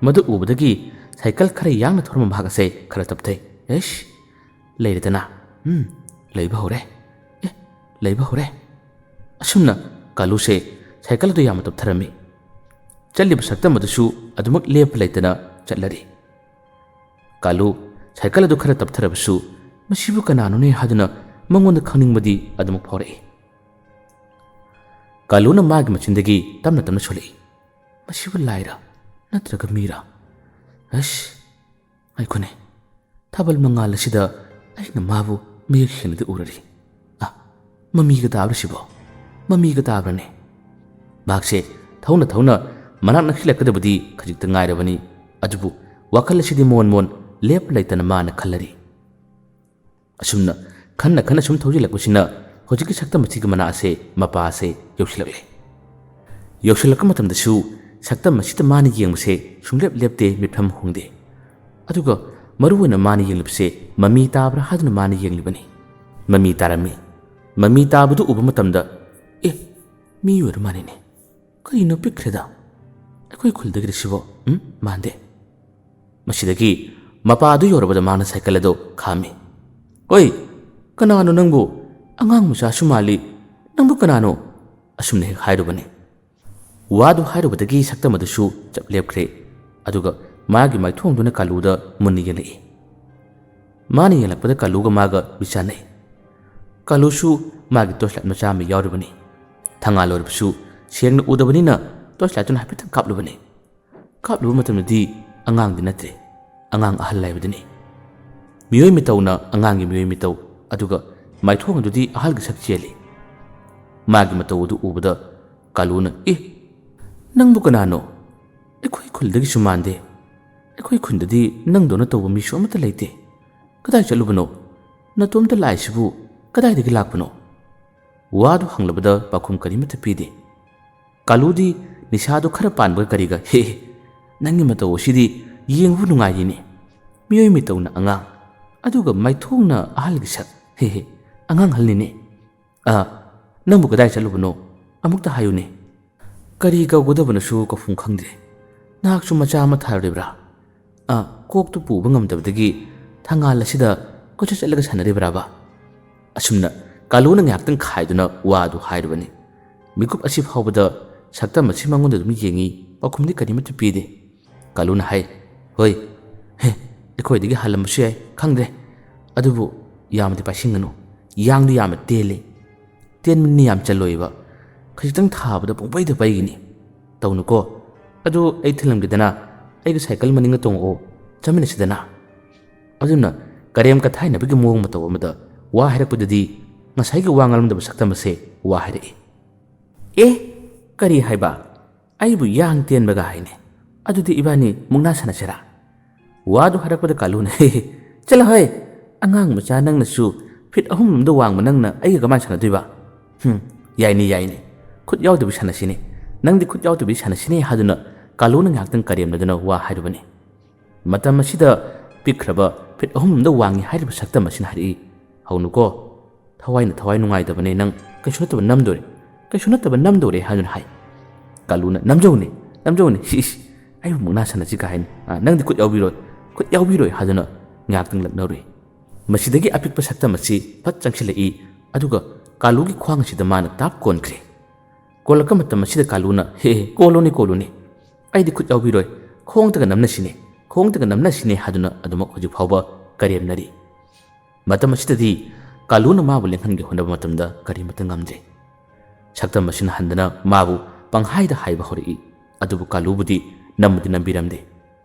ꯃꯗꯨ ꯎꯕꯗꯒꯤ ꯁꯥꯏꯀꯜ ꯈꯔ ꯌꯥꯡꯅ ꯊꯧꯔꯝꯕ ꯃꯍꯥꯛ ꯑꯁꯦ ꯈꯔ ꯇꯞꯊꯩ꯫ "ꯑꯦꯁ, ꯂꯩꯔꯦꯗꯅ꯫ ꯎꯝ, ꯂꯩꯕ ꯍꯧꯔꯦ꯫ ꯑꯦ, ꯂꯩꯕ ꯍꯧꯔꯦ꯫" ꯑꯁꯨꯝꯅ ꯀꯥꯂꯨꯁꯦ ꯁꯥꯏꯀꯜ ꯑꯗꯨ ꯌꯥꯝꯅ ꯇꯞꯊꯔꯝꯃꯤ꯫ ꯆꯠꯂꯤꯕ ꯁꯛꯇꯝ ꯑꯗꯨꯁꯨ ꯑꯗꯨꯃꯛ ꯂꯦꯞꯄ ꯂꯩꯇꯅ ꯆꯠꯂꯔꯤ꯫ ꯀꯥꯂꯨ ꯁꯥꯏꯀꯜ ꯑꯗꯨ ꯈꯔ ꯇꯞꯊꯔꯕꯁꯨ, "ꯃꯁꯤꯕꯨ ꯀꯅꯥꯅꯣꯅꯦ?" ꯍꯥꯏꯗꯨꯅ ꯃꯉꯣꯟꯗ ꯈꯪꯅꯤꯡꯕꯗꯤ ꯑꯗꯨꯃꯛ ꯐꯥꯎꯔꯛꯏ꯫ ꯀꯥꯂꯨꯅ ꯃꯥꯒꯤ ꯃꯆꯤꯟꯗꯒꯤ ꯇꯞꯅ ꯇꯞꯅ ꯁꯣꯜꯂꯛꯏ, ꯃꯁꯤꯕꯨ ꯂꯥꯏꯔꯥ ꯅꯠꯇ꯭ꯔꯒ ꯃꯤꯔꯥ? ꯑꯁ, ꯉꯥꯏꯈꯣꯅꯦ꯫ ꯊꯥꯕꯜ ꯃꯉꯥꯜ ꯑꯁꯤꯗ ꯑꯩꯅ ꯃꯥꯕꯨ ꯃꯌꯦꯛ ꯁꯦꯡꯅꯗꯤ ꯎꯔꯔꯤ꯫ ꯑ, ꯃꯃꯤꯒ ꯇꯥꯕ꯭ꯔꯥ ꯁꯤꯕꯣ? ꯃꯃꯤꯒ ꯇꯥꯕ꯭ꯔꯥꯅꯦ? ꯃꯍꯥꯛꯁꯦ ꯊꯧꯅ ꯊꯧꯅ ꯃꯅꯥꯛ ꯅꯛꯁꯤꯜꯂꯛꯀꯗꯕꯗꯤ ꯈꯖꯤꯛꯇ ꯉꯥꯏꯔꯕꯅꯤ꯫ ꯑꯗꯨꯕꯨ ꯋꯥꯈꯜ ꯑꯁꯤꯗꯤ ꯃꯣꯟ ꯃꯣꯟ ꯂꯦꯞꯄ ꯂꯩꯇꯅ ꯃꯥꯅ ꯈꯜꯂꯔꯤ꯫ ꯑꯁꯨꯝꯅ ꯈꯟꯅ ꯈꯟꯅ ꯁꯨꯝ ꯊꯧꯖꯤꯜꯂꯛꯄꯁꯤꯅ ꯍꯧꯖꯤꯛꯀꯤ ꯁꯛꯇꯝ ꯑꯁꯤꯒꯤ ꯃꯅꯥꯛ ꯑꯁꯦ, ꯃꯄꯥ ꯑꯁꯦ ꯌꯧꯁꯤꯜꯂꯛꯂꯦ꯫ ꯌꯧꯁꯤꯜꯂꯛꯄ ꯃꯇꯝꯗꯁꯨ ꯁꯛꯇꯝ ꯑꯁꯤꯗ ꯃꯥꯅ ꯌꯦꯡꯕꯁꯦ ꯁꯨꯡꯂꯦꯞ ꯂꯦꯞꯇꯦ, ꯃꯤꯠꯐꯝ ꯍꯣꯡꯗꯦ꯫ ꯑꯗꯨꯒ ꯃꯔꯨꯑꯣꯏꯅ ꯃꯥꯅ ꯌꯦꯡꯂꯤꯕꯁꯦ ꯃꯃꯤ ꯇꯥꯕ꯭ꯔꯥ ꯍꯥꯏꯗꯨꯅ ꯃꯥꯅ ꯌꯦꯡꯂꯤꯕꯅꯤ꯫ ꯃꯃꯤ ꯇꯥꯔꯝꯃꯤ꯫ ꯃꯃꯤ ꯇꯥꯕꯗꯨ ꯎꯕ ꯃꯇꯝꯗ, "ꯑꯦ, ꯃꯤ ꯑꯣꯏꯔ ꯃꯥꯜꯂꯤꯅꯦ꯫ ꯀꯔꯤꯅꯣ ꯄꯤꯛꯈ꯭ꯔꯦꯗ? ꯑꯩꯈꯣꯏ ꯈꯨꯜꯗꯒꯤꯔ ꯁꯤꯕꯣ? ꯎꯝ, ꯃꯥꯟꯗꯦ"꯫ ꯃꯁꯤꯗꯒꯤ ꯃꯄꯥ ꯑꯗꯨ ꯌꯧꯔꯕꯗ ꯃꯥꯅ ꯁꯥꯏꯀꯜ ꯑꯗꯨ ꯈꯥꯝꯃꯤ꯫ "ꯑꯣꯏ, ꯀꯅꯥꯅꯣ ꯅꯪꯕꯨ? ꯑꯉꯥꯡ ꯃꯆꯥꯁꯨ ꯃꯥꯜꯂꯤ꯫ ꯅꯪꯕꯨ ꯀꯅꯥꯅꯣ?" ꯑꯁꯨꯝꯅ ꯍꯦꯛ ꯍꯥꯏꯔꯨꯕꯅꯤ꯫ ꯋꯥꯗꯨ ꯍꯥꯏꯔꯨꯕꯗꯒꯤ ꯁꯛꯇꯝ ꯑꯗꯨꯁꯨ ꯆꯞ ꯂꯦꯞꯈ꯭ꯔꯦ꯫ ꯑꯗꯨꯒ ꯃꯥꯒꯤ ꯃꯥꯏꯊꯣꯡꯗꯨꯅ ꯀꯥꯂꯨꯗ ꯃꯨꯟꯅ ꯌꯦꯡꯂꯛꯏ꯫ ꯃꯥꯅ ꯌꯦꯡꯂꯛꯄꯗ ꯀꯥꯂꯨꯒ ꯃꯥꯒ ꯃꯤꯠ ꯆꯥꯟꯅꯩ꯫ ꯀꯥꯂꯨꯁꯨ ꯃꯥꯒꯤ ꯇꯣꯔꯆ ꯂꯥꯏꯠ ꯃꯆꯥ ꯑꯃ ꯌꯥꯎꯔꯤꯕꯅꯤ꯫ ꯊꯪꯒꯥꯜ ꯑꯣꯏꯔꯕꯁꯨ ꯁꯦꯡꯅ ꯎꯗꯕꯅꯤꯅ ꯇꯣꯔꯆ ꯂꯥꯏꯠꯇꯨꯅ ꯍꯥꯏꯐꯦꯠꯇꯪ ꯀꯥꯞꯂꯨꯕꯅꯤ꯫ ꯀꯥꯞꯂꯨꯕ ꯃꯇꯝꯗꯗꯤ ꯑꯉꯥꯡꯗꯤ ꯅꯠꯇ꯭ꯔꯦ, ꯑꯉꯥꯡ ꯑꯍꯜ ꯍꯥꯏꯕꯗꯨꯅꯤ꯫ ꯃꯤꯑꯣꯏ ꯃꯤꯇꯧꯅ ꯑꯉꯥꯡꯒꯤ ꯃꯤꯑꯣꯏ ꯃꯤꯇꯧ, ꯑꯗꯨꯒ ꯃꯥꯏꯊꯣꯡ ꯑꯗꯨꯗꯤ ꯑꯍꯜꯒꯤ ꯁꯛ ꯆꯦꯜꯂꯤ꯫ ꯃꯥꯒꯤ ꯃꯇꯧ ꯑꯗꯨ ꯎꯕꯗ ꯀꯥꯂꯨꯅ, "ꯑꯦ, ꯅꯪꯕꯨ ꯀꯅꯥꯅꯣ? ꯑꯩꯈꯣꯏ ꯈꯨꯜꯗꯒꯤꯁꯨ ꯃꯥꯟꯗꯦ꯫ ꯑꯩꯈꯣꯏ ꯈꯨꯟꯗꯗꯤ ꯅꯪꯗꯧꯅ ꯇꯧꯕ ꯃꯤꯁꯨ ꯑꯃꯠꯇ ꯂꯩꯇꯦ꯫ ꯀꯗꯥꯏ ꯆꯠꯂꯨꯕꯅꯣ? ꯅꯇꯣꯝꯇ ꯂꯥꯛꯏꯁꯤꯕꯨ ꯀꯗꯥꯏꯗꯒꯤ ꯂꯥꯛꯄꯅꯣ?" ꯋꯥꯗꯨ ꯍꯪꯂꯕꯗ ꯄꯥꯎꯈꯨꯝ ꯀꯔꯤꯃꯠꯇ ꯄꯤꯗꯦ꯫ ꯀꯥꯂꯨꯗꯤ ꯅꯤꯁꯥꯗꯨ ꯈꯔ ꯄꯥꯟꯕꯒ ꯀꯔꯤꯒ, "ꯍꯦ, ꯍꯦ, ꯅꯪꯒꯤ ꯃꯇꯧ ꯑꯁꯤꯗꯤ ꯌꯦꯡꯕ ꯅꯨꯡꯉꯥꯏꯔꯤꯅꯦ꯫ ꯃꯤꯑꯣꯏ ꯃꯤꯇꯧꯅ ꯑꯉꯥꯡ, ꯑꯗꯨꯒ ꯃꯥꯏꯊꯣꯡꯅ ꯑꯍꯜꯒꯤ ꯁꯛ꯫ ꯍꯦ, ꯍꯦ, ꯑꯉꯥꯡ ꯑꯍꯜꯅꯤꯅꯦ꯫ ꯑ, ꯅꯪꯕꯨ ꯀꯗꯥꯏ ꯆꯠꯂꯨꯕꯅꯣ? ꯑꯃꯨꯛꯇ ꯍꯥꯏꯌꯨꯅꯦ꯫ ꯀꯔꯤ ꯀꯧꯒꯗꯕꯅꯁꯨ ꯀꯧꯐꯝ ꯈꯪꯗ꯭ꯔꯦ꯫ ꯅꯍꯥꯛꯁꯨ ꯃꯆꯥ ꯑꯃ ꯊꯥꯔꯨꯔꯤꯕ꯭ꯔꯥ? ꯑ, ꯀꯣꯛꯇꯨ ꯄꯨꯕ ꯉꯝꯗꯕꯗꯒꯤ ꯊꯪꯒꯥꯜ ꯑꯁꯤꯗ ꯀꯣꯏꯆꯠ ꯆꯠꯂꯒ ꯁꯥꯟꯅꯔꯤꯕ꯭ꯔꯥꯕ?" ꯑꯁꯨꯝꯅ ꯀꯥꯂꯨꯅ ꯉꯥꯏꯍꯥꯛꯇꯪ ꯈꯥꯏꯗꯨꯅ ꯋꯥꯗꯨ ꯍꯥꯏꯔꯨꯕꯅꯤ꯫ ꯃꯤꯀꯨꯞ ꯑꯁꯤ ꯐꯥꯎꯕꯗ ꯁꯛꯇꯝ ꯑꯁꯤ ꯃꯉꯣꯟꯗ ꯑꯗꯨꯝ ꯌꯦꯡꯉꯤ, ꯄꯥꯎꯈꯨꯝꯗꯤ ꯀꯔꯤꯃꯠꯇ ꯄꯤꯗꯦ꯫ ꯀꯥꯂꯨꯅ ꯍꯥꯏ, "ꯍꯣꯏ, ꯍꯦ, ꯑꯩꯈꯣꯏꯗꯒꯤ ꯍꯜꯂꯝꯕꯁꯨ ꯌꯥꯏ, ꯈꯪꯗ꯭ꯔꯦ꯫ ꯑꯗꯨꯕꯨ ꯌꯥꯝꯅꯗꯤ ꯄꯥꯏꯁꯤꯟꯒꯅꯨ꯫ ꯌꯥꯡꯗꯤ ꯌꯥꯝꯅ ꯇꯦꯜꯂꯤ꯫ ꯇꯦꯟꯕꯅꯤ ꯌꯥꯝ ꯆꯜꯂꯣꯏꯕ꯫ ꯈꯖꯤꯛꯇꯪ ꯊꯥꯕꯗ ꯄꯨꯡꯄꯩꯗ ꯄꯩꯒꯅꯤ꯫ ꯇꯧꯅꯨꯀꯣ꯫ "ꯑꯗꯨ ꯑꯩ ꯊꯤꯜꯂꯝꯒꯦꯗꯅ, ꯑꯩꯒꯤ ꯁꯥꯏꯀꯜ ꯃꯅꯤꯡꯗ ꯇꯣꯡꯉꯛꯑꯣ, ꯆꯠꯃꯤꯟꯅꯁꯤꯗꯅ"꯫ ꯑꯗꯨꯅ ꯀꯔꯦꯝ ꯀꯊꯥꯏꯅꯕꯒꯤ ꯃꯑꯣꯡ ꯃꯇꯧ ꯑꯃꯗ ꯋꯥ ꯍꯥꯏꯔꯛꯄꯗꯗꯤ ꯉꯁꯥꯏꯒꯤ ꯋꯥ ꯉꯥꯡꯂꯝꯗꯕ ꯁꯛꯇꯝ ꯑꯁꯦ ꯋꯥ ꯍꯥꯏꯔꯛꯏ꯫ "ꯑꯦ, ꯀꯔꯤ ꯍꯥꯏꯕ? ꯑꯩꯕꯨ ꯌꯥꯡ ꯇꯦꯟꯕꯒ ꯍꯥꯏꯅꯦ꯫ ꯑꯗꯨꯗꯤ ꯏꯕꯥꯅꯤ ꯃꯨꯛꯅꯥ ꯁꯥꯟꯅꯁꯤꯔꯥ?" ꯋꯥꯗꯨ ꯍꯥꯏꯔꯛꯄꯗ ꯀꯥꯂꯨꯅ, "ꯍꯦ ꯍꯦ, ꯆꯠꯂꯣ ꯍꯣꯏ, ꯑꯉꯥꯡ ꯃꯆꯥ ꯅꯪꯅꯁꯨ, ꯐꯤꯠ ꯑꯍꯨꯝ ꯂꯣꯝꯗ ꯋꯥꯡꯕ ꯅꯪꯅ ꯑꯩꯒ ꯀꯃꯥꯏꯅ ꯁꯥꯟꯅꯗꯣꯏꯕ? ꯍꯨꯝ, ꯌꯥꯏꯅꯦ, ꯌꯥꯏꯅꯦ, ꯈꯨꯠ ꯌꯥꯎꯗꯕꯤ ꯁꯥꯟꯅꯁꯤꯅꯦ, ꯅꯪꯗꯤ ꯈꯨꯠ ꯌꯥꯎꯗꯕꯤ ꯁꯥꯟꯅꯁꯤꯅꯦ" ꯍꯥꯏꯗꯨꯅ ꯀꯥꯂꯨꯅ ꯉꯥꯏꯍꯥꯛꯇꯪ ꯀꯔꯦꯝꯅꯗꯨꯅ ꯋꯥ ꯍꯥꯏꯔꯨꯕꯅꯤ꯫ ꯃꯇꯝ ꯑꯁꯤꯗ ꯄꯤꯛꯈ꯭ꯔꯕ ꯐꯤꯠ ꯑꯍꯨꯝ ꯂꯣꯝꯗ ꯋꯥꯡꯉꯤ ꯍꯥꯏꯔꯤꯕ ꯁꯛꯇꯝ ꯑꯁꯤꯅ ꯍꯥꯏꯔꯛꯏ, "ꯍꯧꯅꯨꯀꯣ, ꯊꯋꯥꯏꯅ ꯊꯋꯥꯏ ꯅꯨꯡꯉꯥꯏꯇꯕꯅꯦ, ꯅꯪ ꯀꯩꯁꯨ ꯅꯠꯇꯕ ꯅꯝꯗꯣꯔꯦ, ꯀꯩꯁꯨ ꯅꯠꯇꯕ ꯅꯝꯗꯣꯔꯦ" ꯍꯥꯏꯗꯨꯅ ꯍꯥꯏ꯫ ꯀꯥꯂꯨꯅ, "ꯅꯝꯖꯧꯅꯦ, ꯅꯝꯖꯧꯅꯦ, ꯁꯤ ꯏꯁ, ꯑꯩꯕꯨ ꯃꯨꯛꯅꯥ ꯁꯥꯟꯅꯁꯤ ꯀꯥ ꯍꯥꯏꯅ, ꯑ, ꯅꯪꯗꯤ ꯈꯨꯠ ꯌꯥꯎꯕꯤꯔꯣꯏ, ꯈꯨꯠ ꯌꯥꯎꯕꯤꯔꯣꯏ" ꯍꯥꯏꯗꯨꯅ ꯉꯥꯏꯍꯥꯛꯇꯪ ꯂꯛꯅꯔꯨꯏ꯫ ꯃꯁꯤꯗꯒꯤ ꯑꯄꯤꯛꯄ ꯁꯛꯇꯝ ꯑꯁꯤ ꯐꯠ ꯆꯪꯁꯤꯜꯂꯛꯏ, ꯑꯗꯨꯒ ꯀꯥꯂꯨꯒꯤ ꯈ꯭ꯋꯥꯡ ꯑꯁꯤꯗ ꯃꯥꯅ ꯇꯥꯞ ꯀꯣꯟꯈ꯭ꯔꯦ꯫ ꯀꯣꯜꯂꯛꯄ ꯃꯇꯝ ꯑꯁꯤꯗ ꯀꯥꯂꯨꯅ, "ꯍꯦ ꯍꯦ, ꯀꯣꯜꯂꯣꯅꯦ, ꯀꯣꯜꯂꯣꯅꯦ, ꯑꯩꯗꯤ ꯈꯨꯠ ꯌꯥꯎꯕꯤꯔꯣꯏ, ꯈꯣꯡꯗꯒ ꯅꯝꯅꯁꯤꯅꯦ, ꯈꯣꯡꯗꯒ ꯅꯝꯅꯁꯤꯅꯦ" ꯍꯥꯏꯗꯨꯅ ꯑꯗꯨꯃꯛ ꯍꯧꯖꯤꯛ ꯐꯥꯎꯕ ꯀꯔꯦꯝꯅꯔꯤ꯫ ꯃꯇꯝ ꯑꯁꯤꯗꯗꯤ ꯀꯥꯂꯨꯅ ꯃꯥꯕꯨ ꯂꯦꯡꯍꯟꯒꯦ ꯍꯣꯠꯅꯕ ꯃꯇꯝꯗ ꯀꯔꯤꯃꯠꯇ ꯉꯝꯗ꯭ꯔꯦ꯫ ꯁꯛꯇꯝ ꯑꯁꯤꯅ ꯍꯟꯗꯅ ꯃꯥꯕꯨ ꯄꯪꯍꯥꯏꯗ ꯍꯥꯏꯕ ꯍꯧꯔꯛꯏ, ꯑꯗꯨꯕꯨ ꯀꯥꯂꯨꯕꯨꯗꯤ ꯅꯝꯕꯗꯤ ꯅꯝꯕꯤꯔꯝꯗꯦ꯫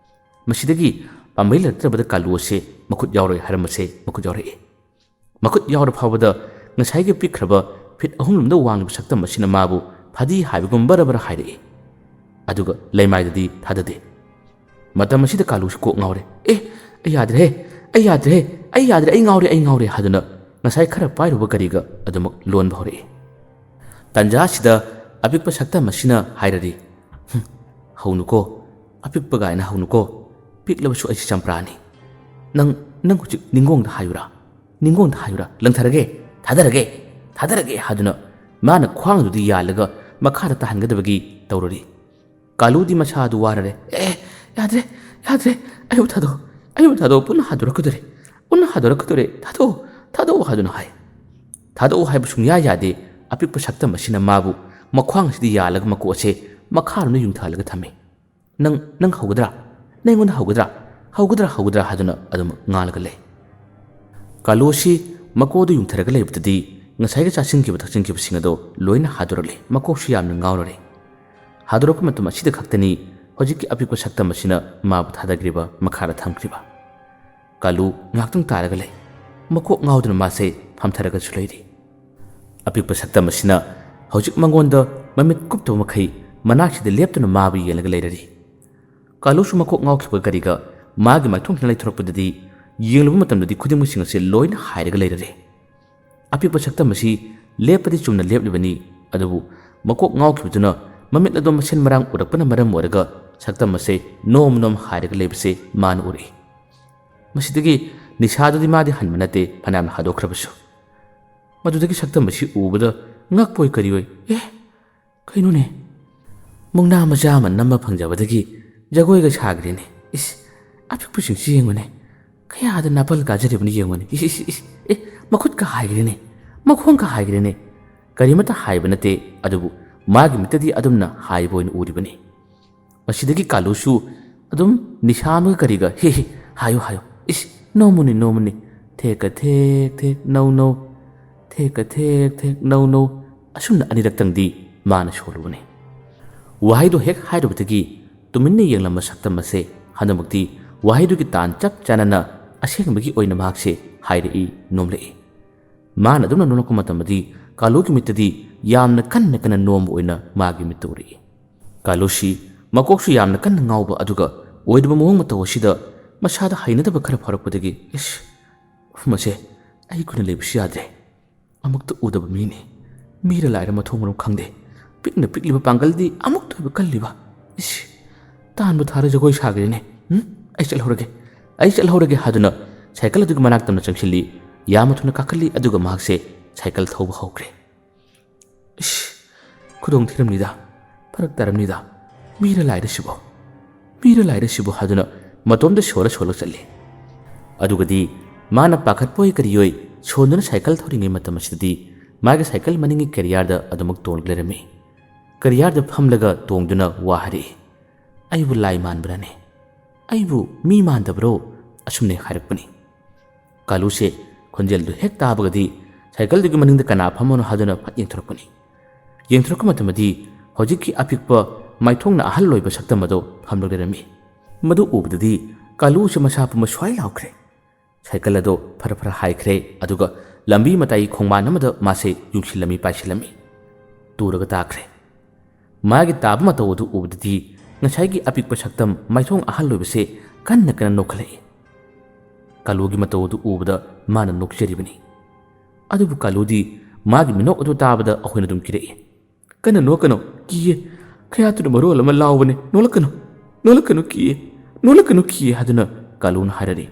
ꯃꯁꯤꯗꯒꯤ ꯄꯥꯝꯕꯩ ꯂꯩꯔꯛꯇ꯭ꯔꯕꯗ ꯀꯥꯂꯨ ꯑꯁꯤ ꯃꯈꯨꯠ ꯌꯥꯎꯔꯣꯏ ꯍꯥꯏꯔꯝꯕꯁꯦ ꯃꯈꯨꯠ ꯌꯥꯎꯔꯛꯏ꯫ ꯃꯈꯨꯠ ꯌꯥꯎꯔ ꯐꯥꯎꯕꯗ ꯉꯁꯥꯏꯒꯤ ꯄꯤꯛꯈ꯭ꯔꯕ ꯐꯤꯠ ꯑꯍꯨꯝ ꯂꯣꯝꯗ ꯋꯥꯡꯂꯤꯕ ꯁꯛꯇꯝ ꯑꯁꯤꯅ ꯃꯥꯕꯨ ꯐꯥꯗꯤ ꯍꯥꯏꯕꯒꯨꯝ ꯕꯔ ꯕꯔ ꯍꯥꯏꯔꯛꯏ꯫ ꯑꯗꯨꯒ ꯂꯩꯃꯥꯏꯗꯗꯤ ꯊꯥꯗꯗꯦ꯫ ꯃꯇꯝ ꯑꯁꯤꯗ ꯀꯥꯂꯨꯁꯤ ꯀꯣꯛ ꯉꯥꯎꯔꯦ꯫ "ꯑꯦ, ꯑꯩ ꯌꯥꯗ꯭ꯔꯦꯍꯦ, ꯑꯩ ꯌꯥꯗ꯭ꯔꯦꯍꯦ, ꯑꯩ ꯌꯥꯗ꯭ꯔꯦ, ꯑꯩ ꯉꯥꯎꯔꯦ, ꯑꯩ ꯉꯥꯎꯔꯦ" ꯍꯥꯏꯗꯨꯅ ꯉꯁꯥꯏ ꯈꯔ ꯄꯥꯏꯔꯨꯕ ꯒꯥꯔꯤꯒ ꯑꯗꯨꯃꯛ ꯂꯣꯟꯕ ꯍꯧꯔꯛꯏ꯫ ꯇꯟꯖꯥ ꯑꯁꯤꯗ ꯑꯄꯤꯛꯄ ꯁꯛꯇꯝ ꯑꯁꯤꯅ ꯍꯥꯏꯔꯔꯤ, "ꯍꯨꯝ, ꯍꯧꯅꯨꯀꯣ, ꯑꯄꯤꯛꯄ ꯒꯥꯏꯅ ꯍꯧꯅꯨꯀꯣ, ꯄꯤꯛꯂꯕꯁꯨ ꯑꯩꯁꯤ ꯆꯝꯄ꯭ꯔꯥꯅꯤ꯫ ꯅꯪ, ꯅꯪ ꯍꯧꯖꯤꯛ ꯅꯤꯡꯒꯣꯡꯗ ꯍꯥꯏꯌꯨꯔꯥ? ꯅꯤꯡꯒꯣꯡꯗ ꯍꯥꯏꯌꯨꯔꯥ? ꯂꯪꯊꯔꯒꯦ, ꯊꯥꯗꯔꯒꯦ, ꯊꯥꯗꯔꯒꯦ" ꯍꯥꯏꯗꯨꯅ ꯃꯥꯅ ꯈ꯭ꯋꯥꯡꯗꯨꯗꯤ ꯌꯥꯜꯂꯒ ꯃꯈꯥꯗ ꯇꯥꯍꯟꯒꯗꯕꯒꯤ ꯇꯧꯔꯔꯤ꯫ ꯀꯥꯂꯨꯗꯤ ꯃꯁꯥ ꯑꯗꯨ ꯋꯥꯔꯔꯦ꯫ "ꯑꯦ, ꯌꯥꯗ꯭ꯔꯦ, ꯌꯥꯗ꯭ꯔꯦ, ꯑꯩꯕꯨ ꯊꯥꯗꯣꯛꯑꯣ, ꯑꯩꯕꯨ ꯊꯥꯗꯣꯛꯑꯣ, ꯄꯨꯟꯅ ꯍꯥꯗꯣꯔꯛꯀꯗꯣꯔꯦ, ꯄꯨꯟꯅ ꯍꯥꯗꯣꯔꯛꯀꯗꯣꯔꯦ, ꯊꯥꯗꯣꯛꯑꯣ, ꯊꯥꯗꯣꯛꯑꯣ" ꯍꯥꯏꯗꯨꯅ ꯍꯥꯏ꯫ ꯊꯥꯗꯣꯛꯑꯣ ꯍꯥꯏꯕ ꯁꯨꯡꯌꯥ ꯌꯥꯗꯦ꯫ ꯑꯄꯤꯛꯄ ꯁꯛꯇꯝ ꯑꯁꯤꯅ ꯃꯥꯕꯨ ꯃꯈ꯭ꯋꯥꯡ ꯑꯁꯤꯗ ꯌꯥꯜꯂꯒ ꯃꯀꯣꯛ ꯑꯁꯦ ꯃꯈꯥꯔꯣꯝꯗ ꯌꯨꯡꯊꯍꯜꯂꯒ ꯊꯝꯃꯤ꯫ "ꯅꯪ, ꯅꯪ ꯍꯧꯒꯗ꯭ꯔꯥ? ꯅꯪ ꯑꯩꯉꯣꯟꯗ ꯍꯧꯒꯗ꯭ꯔꯥ? ꯍꯧꯒꯗ꯭ꯔꯥ, ꯍꯧꯒꯗ꯭ꯔꯥ?" ꯍꯥꯏꯗꯨꯅ ꯑꯗꯨꯝ ꯉꯥꯡꯂꯒ ꯂꯩ꯫ ꯀꯥꯂꯨ ꯑꯁꯤ ꯃꯀꯣꯛ ꯑꯗꯨ ꯌꯨꯡꯊꯔꯒ ꯂꯩꯕꯗꯗꯤ ꯉꯁꯥꯏꯒꯤ ꯆꯥꯁꯤꯟꯈꯤꯕ ꯊꯛꯆꯤꯟꯈꯤꯕꯁꯤꯡ ꯑꯗꯣ ꯂꯣꯏꯅ ꯍꯥꯗꯣꯔꯛꯂꯦ꯫ ꯃꯀꯣꯛꯁꯨ ꯌꯥꯝꯅ ꯉꯥꯎꯔꯔꯦ꯫ ꯍꯥꯗꯣꯔꯛꯄ ꯃꯇꯝ ꯑꯁꯤꯗ ꯈꯛꯇꯅꯤ ꯍꯧꯖꯤꯛꯀꯤ ꯑꯄꯤꯛꯄ ꯁꯛꯇꯝ ꯑꯁꯤꯅ ꯃꯥꯕꯨ ꯊꯥꯗꯈ꯭ꯔꯤꯕ, ꯃꯈꯥꯗ ꯊꯝꯈ꯭ꯔꯤꯕ꯫ ꯀꯥꯂꯨ ꯉꯥꯏꯍꯥꯛꯇꯪ ꯇꯥꯔꯒ ꯂꯩ꯫ ꯃꯀꯣꯛ ꯉꯥꯎꯗꯨꯅ ꯃꯥꯁꯦ ꯐꯝꯊꯔꯒꯁꯨ ꯂꯩꯔꯤ꯫ ꯑꯄꯤꯛꯄ ꯁꯛꯇꯝ ꯑꯁꯤꯅ ꯍꯧꯖꯤꯛ ꯃꯉꯣꯟꯗ ꯃꯃꯤꯠ ꯀꯨꯞꯇꯕ ꯃꯈꯩ ꯃꯅꯥꯛꯁꯤꯗ ꯂꯦꯞꯇꯨꯅ ꯃꯥꯕꯨ ꯌꯦꯡꯂꯒ ꯂꯩꯔꯔꯤ꯫ ꯀꯥꯂꯨꯁꯨ ꯃꯀꯣꯛ ꯉꯥꯎꯈꯤꯕ ꯀꯔꯤꯒ ꯃꯥꯒꯤ ꯃꯥꯏꯊꯣꯡꯁꯤꯅ ꯂꯩꯊꯣꯔꯛꯄꯗꯗꯤ ꯌꯦꯡꯂꯨꯕ ꯃꯇꯝꯗꯗꯤ ꯈꯨꯗꯤꯡꯃꯛꯁꯤꯡ ꯑꯁꯤ ꯂꯣꯏꯅ ꯍꯥꯏꯔꯒ ꯂꯩꯔꯔꯦ꯫ ꯑꯄꯤꯛꯄ ꯁꯛꯇꯝ ꯑꯁꯤ ꯂꯦꯞꯄꯗꯤ ꯆꯨꯝꯅ ꯂꯦꯞꯂꯤꯕꯅꯤ, ꯑꯗꯨꯕꯨ ꯃꯀꯣꯛ ꯉꯥꯎꯈꯤꯕꯗꯨꯅ ꯃꯃꯤꯠ ꯑꯗꯨ ꯃꯁꯦꯟ ꯃꯔꯥꯡ ꯎꯔꯛꯄꯅ ꯃꯔꯝ ꯑꯣꯏꯔꯒ ꯁꯛꯇꯝ ꯑꯁꯤ ꯅꯣꯝ ꯅꯣꯝ ꯍꯥꯏꯔꯒ ꯂꯩꯕꯁꯦ ꯃꯥꯅ ꯎꯔꯛꯏ꯫ ꯃꯁꯤꯗꯒꯤ ꯅꯤꯁꯥꯗꯨꯗꯤ ꯃꯥꯗꯤ ꯍꯟꯕ ꯅꯠꯇꯦ, ꯐꯅꯌꯥꯝꯅ ꯍꯥꯗꯣꯛꯈ꯭ꯔꯕꯁꯨ꯫ ꯃꯗꯨꯗꯒꯤ ꯁꯛꯇꯝ ꯑꯁꯤ ꯎꯕꯗ ꯉꯛꯄꯣꯏ ꯀꯔꯤꯑꯣꯏ, "ꯑꯦ, ꯀꯩꯅꯣꯅꯦ? ꯃꯨꯛꯅꯥ ꯃꯆꯥ ꯑꯃ ꯅꯝꯕ ꯐꯪꯖꯕꯗꯒꯤ ꯖꯒꯣꯏꯒ ꯁꯥꯈ꯭ꯔꯦꯅꯦ꯫ ꯏꯁ, ꯑꯄꯤꯛꯄꯁꯤꯡꯁꯤ ꯌꯦꯡꯉꯨꯅꯦ꯫ ꯀꯌꯥꯗ ꯅꯥꯄꯜ ꯀꯥꯖꯔꯤꯕꯅꯤ ꯌꯦꯡꯉꯨꯅꯦ꯫ ꯏꯁ, ꯏꯁ, ꯏꯁ, ꯑꯦ, ꯃꯈꯨꯠꯀ ꯍꯥꯏꯈ꯭ꯔꯦꯅꯦ, ꯃꯈꯣꯡꯒ ꯍꯥꯏꯈ꯭ꯔꯦꯅꯦ"꯫ ꯀꯔꯤꯃꯠꯇ ꯍꯥꯏꯕ ꯅꯠꯇꯦ, ꯑꯗꯨꯕꯨ ꯃꯥꯒꯤ ꯃꯤꯠꯇꯗꯤ ꯑꯗꯨꯝꯅ ꯍꯥꯏꯕ ꯑꯣꯏꯅ ꯎꯔꯤꯕꯅꯤ꯫ ꯃꯁꯤꯗꯒꯤ ꯀꯥꯂꯨꯁꯨ ꯑꯗꯨꯝ ꯅꯤꯁꯥ ꯑꯃꯒ ꯀꯔꯤꯒ, "ꯍꯦ ꯍꯦ, ꯍꯥꯏꯌꯨ ꯍꯥꯏꯌꯨ, ꯏꯁ, ꯅꯣꯡꯃꯅꯤ ꯅꯣꯡꯃꯅꯤ, ꯊꯦꯛꯀ ꯊꯦꯛ ꯊꯦꯛ ꯅꯧ ꯅꯧ, ꯊꯦꯛꯀ ꯊꯦꯛ ꯊꯦꯛ ꯅꯧ ꯅꯧ", ꯑꯁꯨꯝꯅ ꯑꯅꯤꯔꯛꯇꯪꯗꯤ ꯃꯥꯅ ꯁꯣꯜꯂꯨꯕꯅꯤ꯫ ꯋꯥꯍꯩꯗꯣ ꯍꯦꯛ ꯍꯥꯏꯔꯨꯕꯗꯒꯤ ꯇꯨꯃꯤꯟꯅ ꯌꯦꯡꯂꯝꯕ ꯁꯛꯇꯝ ꯑꯁꯦ ꯍꯟꯗꯛꯃꯛꯇꯤ ꯋꯥꯍꯩꯗꯨꯒꯤ ꯇꯥꯟ ꯆꯞ ꯆꯥꯅꯅ ꯑꯁꯦꯡꯕꯒꯤ ꯑꯣꯏꯅ ꯃꯍꯥꯛꯁꯦ ꯍꯥꯏꯔꯛꯏ, ꯅꯣꯝꯂꯛꯏ꯫ ꯃꯥꯅ ꯑꯗꯨꯝꯅ ꯅꯣꯝꯂꯛꯄ ꯃꯇꯝꯗꯗꯤ ꯀꯥꯂꯨꯒꯤ ꯃꯤꯠꯇꯗꯤ ꯌꯥꯝꯅ ꯀꯟꯅ ꯀꯟꯅ ꯅꯣꯝꯕ ꯑꯣꯏꯅ ꯃꯥꯒꯤ ꯃꯤꯠꯇ ꯎꯔꯛꯏ꯫ ꯀꯥꯂꯨꯁꯤ ꯃꯀꯣꯛꯁꯨ ꯌꯥꯝꯅ ꯀꯟꯅ ꯉꯥꯎꯕ, ꯑꯗꯨꯒ ꯑꯣꯏꯗꯕ ꯃꯑꯣꯡ ꯃꯇꯧ ꯑꯁꯤꯗ ꯃꯁꯥꯗ ꯍꯩꯅꯗꯕ ꯈꯔ ꯐꯥꯎꯔꯛꯄꯗꯒꯤ, "ꯏꯁ, ꯃꯁꯦ ꯑꯩ ꯀꯨꯏꯅ ꯂꯩꯕꯁꯨ ꯌꯥꯗ꯭ꯔꯦ꯫ ꯑꯃꯨꯛꯇ ꯎꯗꯕ ꯃꯤꯅꯤ꯫ ꯃꯤꯔ ꯂꯥꯏꯔ ꯃꯊꯣꯡ ꯃꯔꯝ ꯈꯪꯗꯦ꯫ ꯄꯤꯛꯅ ꯄꯤꯛꯂꯤꯕ ꯄꯥꯡꯒꯜꯗꯤ ꯑꯃꯨꯛꯇ ꯑꯣꯏꯕ ꯀꯜꯂꯤꯕ꯫ ꯏꯁ, ꯇꯥꯟꯕꯨ ꯊꯥꯔ ꯖꯒꯣꯏ ꯁꯥꯈ꯭ꯔꯦꯅꯦ꯫ ꯎꯝ, ꯑꯩ ꯆꯠꯍꯧꯔꯒꯦ, ꯑꯩ ꯆꯠꯍꯧꯔꯒꯦ" ꯍꯥꯏꯗꯨꯅ ꯁꯥꯏꯀꯜ ꯑꯗꯨꯒꯤ ꯃꯅꯥꯛ ꯇꯝꯅ ꯆꯪꯁꯤꯜꯂꯤ꯫ ꯌꯥꯝꯅ ꯊꯨꯅ ꯀꯥꯈꯠꯂꯤ, ꯑꯗꯨꯒ ꯃꯍꯥꯛꯁꯦ ꯁꯥꯏꯀꯜ ꯊꯧꯕ ꯍꯧꯈ꯭ꯔꯦ꯫ "ꯏꯁ, ꯈꯨꯗꯣꯡ ꯊꯤꯔꯝꯅꯤꯗ, ꯐꯔꯛ ꯇꯥꯔꯝꯅꯤꯗ, ꯃꯤꯔ ꯂꯥꯏꯔ ꯁꯤꯕꯣ, ꯃꯤꯔ ꯂꯥꯏꯔ ꯁꯤꯕꯣ" ꯍꯥꯏꯗꯨꯅ ꯃꯇꯣꯝꯗ ꯁꯣꯜꯂ ꯁꯣꯜꯂ ꯆꯠꯂꯤ꯫ ꯑꯗꯨꯒꯗꯤ ꯃꯥꯅ ꯄꯥꯈꯠꯄꯣꯏ ꯀꯔꯤꯑꯣꯏ ꯁꯣꯟꯗꯨꯅ ꯁꯥꯏꯀꯜ ꯊꯧꯔꯤꯉꯩ ꯃꯇꯝ ꯑꯁꯤꯗꯗꯤ ꯃꯥꯒꯤ ꯁꯥꯏꯀꯜ ꯃꯅꯤꯡꯒꯤ ꯀꯦꯔꯤꯌꯥꯔꯗ ꯑꯗꯨꯃꯛ ꯇꯣꯡꯂꯒ ꯂꯩꯔꯝꯃꯤ꯫ ꯀꯦꯔꯤꯌꯥꯔꯗ ꯐꯝꯂꯒ ꯇꯣꯡꯗꯨꯅ ꯋꯥ ꯍꯥꯏꯔꯛꯏ꯫ "ꯑꯩꯕꯨ ꯂꯥꯏ ꯃꯥꯟꯕ꯭ꯔꯥꯅꯦ? ꯑꯩꯕꯨ ꯃꯤ ꯃꯥꯟꯗꯕ꯭ꯔꯣ?" ꯑꯁꯨꯝꯅ ꯍꯥꯏꯔꯛꯄꯅꯤ꯫ ꯀꯥꯂꯨꯁꯦ ꯈꯣꯟꯖꯦꯜꯗꯨ ꯍꯦꯛ ꯇꯥꯕꯒꯗꯤ ꯁꯥꯏꯀꯜꯗꯨꯒꯤ ꯃꯅꯤꯡꯗ ꯀꯅꯥ ꯐꯝꯃꯅꯣ ꯍꯥꯏꯗꯨꯅ ꯐꯠ ꯌꯦꯡꯊꯣꯔꯛꯄꯅꯤ꯫ ꯌꯦꯡꯊꯣꯔꯛꯄ ꯃꯇꯝꯗꯗꯤ ꯍꯧꯖꯤꯛꯀꯤ ꯑꯄꯤꯛꯄ ꯃꯥꯏꯊꯣꯡꯅ ꯑꯍꯜ ꯑꯣꯏꯕ ꯁꯛꯇꯝ ꯑꯗꯣ ꯐꯝꯂꯒ ꯂꯩꯔꯝꯃꯤ꯫ ꯃꯗꯨ ꯎꯕꯗꯗꯤ ꯀꯥꯂꯨꯁꯦ ꯃꯁꯥ ꯄꯨꯝꯕ ꯁ꯭ꯋꯥꯏ ꯂꯥꯎꯈ꯭ꯔꯦ꯫ ꯁꯥꯏꯀꯜ ꯑꯗꯣ ꯐꯔ ꯐꯔ ꯍꯥꯏꯈ꯭ꯔꯦ, ꯑꯗꯨꯒ ꯂꯝꯕꯤ ꯃꯇꯥꯏꯒꯤ ꯈꯣꯡꯕꯥꯟ ꯑꯃꯗ ꯃꯥꯁꯦ ꯌꯨꯡꯁꯤꯜꯂꯝꯃꯤ ꯄꯥꯏꯁꯤꯜꯂꯝꯃꯤ꯫ ꯇꯨꯔꯒ ꯇꯥꯈ꯭ꯔꯦ꯫ ꯃꯥꯒꯤ ꯇꯥꯕ ꯃꯇꯧ ꯑꯗꯨ ꯎꯕꯗꯗꯤ ꯉꯁꯥꯏꯒꯤ ꯑꯄꯤꯛꯄ ꯁꯛꯇꯝ ꯃꯥꯏꯊꯣꯡ ꯑꯍꯜ ꯑꯣꯏꯕꯁꯦ ꯀꯟꯅ ꯀꯟꯅ ꯅꯣꯛꯈꯠꯂꯛꯏ꯫ ꯀꯥꯂꯨꯒꯤ ꯃꯇꯧ ꯑꯗꯨ ꯎꯕꯗ ꯃꯥꯅ ꯅꯣꯛꯆꯔꯤꯕꯅꯤ꯫ ꯑꯗꯨꯕꯨ ꯀꯥꯂꯨꯗꯤ ꯃꯥꯒꯤ ꯃꯤꯅꯣꯛ ꯑꯗꯨ ꯇꯥꯕꯗ ꯑꯩꯈꯣꯏꯅ ꯑꯗꯨꯝ ꯀꯤꯔꯛꯏ꯫ "ꯀꯟꯅ ꯅꯣꯛꯀꯅꯨ, ꯀꯤꯌꯦ꯫ ꯈꯌꯥꯠꯇꯨꯅ ꯃꯔꯣꯜ ꯑꯃ ꯂꯥꯎꯕꯅꯦ꯫ ꯅꯣꯛꯂꯛꯀꯅꯨ, ꯅꯣꯛꯂꯛꯀꯅꯨ, ꯀꯤꯌꯦ꯫ ꯅꯣꯛꯂꯛꯀꯅꯨ, ꯀꯤꯌꯦ" ꯍꯥꯏꯗꯨꯅ ꯀꯥꯂꯨꯅ ꯍꯥꯏꯔꯛꯏ꯫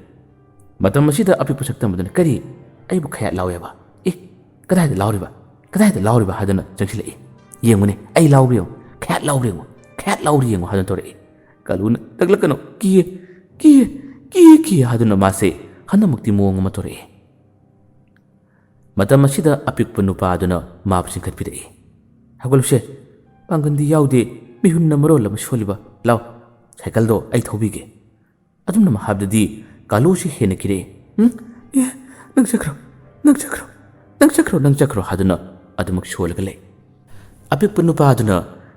ꯃꯇꯝ ꯑꯁꯤꯗ ꯑꯄꯤꯛꯄ ꯁꯛꯇꯝ ꯑꯗꯨꯅ, "ꯀꯔꯤ? ꯑꯩꯕꯨ ꯈꯌꯥꯠ ꯂꯥꯎꯋꯦꯕ? ꯑꯦ, ꯀꯗꯥꯏꯗ ꯂꯥꯎꯔꯤꯕ? ꯀꯗꯥꯏꯗ ꯂꯥꯎꯔꯤꯕ?" ꯍꯥꯏꯗꯨꯅ ꯆꯪꯁꯤꯜꯂꯛꯏ꯫ "ꯌꯦꯡꯉꯨꯅꯦ, ꯑꯩ ꯂꯥꯎꯕ꯭ꯔꯥ ꯌꯦꯡꯉꯨ, ꯈꯌꯥꯠ ꯂꯥꯎꯕ꯭ꯔꯥ ꯌꯦꯡꯉꯨ, ꯈꯌꯥꯠ ꯂꯥꯎꯕ꯭ꯔꯥ ꯌꯦꯡꯉꯨ" ꯍꯥꯏꯗꯨꯅ ꯇꯧꯔꯛꯏ꯫ ꯀꯥꯂꯨꯅ, "ꯇꯛꯂꯛꯀꯅꯨ, ꯀꯤꯌꯦ, ꯀꯤꯌꯦ, ꯀꯤꯌꯦ, ꯀꯤꯌꯦ" ꯍꯥꯏꯗꯨꯅ ꯃꯥꯁꯦ ꯍꯟꯗꯛꯃꯛꯇꯤ ꯃꯑꯣꯡ ꯑꯃ ꯇꯧꯔꯛꯏ꯫ ꯃꯇꯝ ꯑꯁꯤꯗ ꯑꯄꯤꯛꯄ ꯅꯨꯄꯥ ꯑꯗꯨꯅ ꯃꯥꯕꯨ ꯆꯤꯡꯈꯠꯄꯤꯔꯛꯏ꯫ "ꯍꯧꯒꯠꯂꯨꯁꯦ, ꯄꯥꯡꯒꯜꯗꯤ ꯌꯥꯎꯗꯦ, ꯃꯤꯍꯨꯟꯅ ꯃꯔꯣꯜ ꯑꯃ ꯁꯣꯜꯂꯤꯕ꯫ ꯂꯥꯎ, ꯁꯥꯏꯀꯜꯗꯣ ꯑꯩ ꯊꯧꯕꯤꯒꯦ" ꯑꯗꯨꯝꯅ ꯍꯥꯏꯕꯗꯗꯤ ꯀꯥꯂꯨꯁꯤ ꯍꯦꯟꯅ ꯀꯤꯔꯛꯏ꯫ "ꯎꯝ, ꯑꯦ, ꯅꯪ ꯆꯠꯈ꯭ꯔꯣ, ꯅꯪ ꯆꯠꯈ꯭ꯔꯣ, ꯅꯪ ꯆꯠꯈ꯭ꯔꯣ, ꯅꯪ ꯆꯠꯈ꯭ꯔꯣ" ꯍꯥꯏꯗꯨꯅ ꯑꯗꯨꯃꯛ ꯁꯣꯜꯂꯒ ꯂꯩ꯫ ꯑꯄꯤꯛꯄ ꯅꯨꯄꯥ ꯑꯗꯨꯅ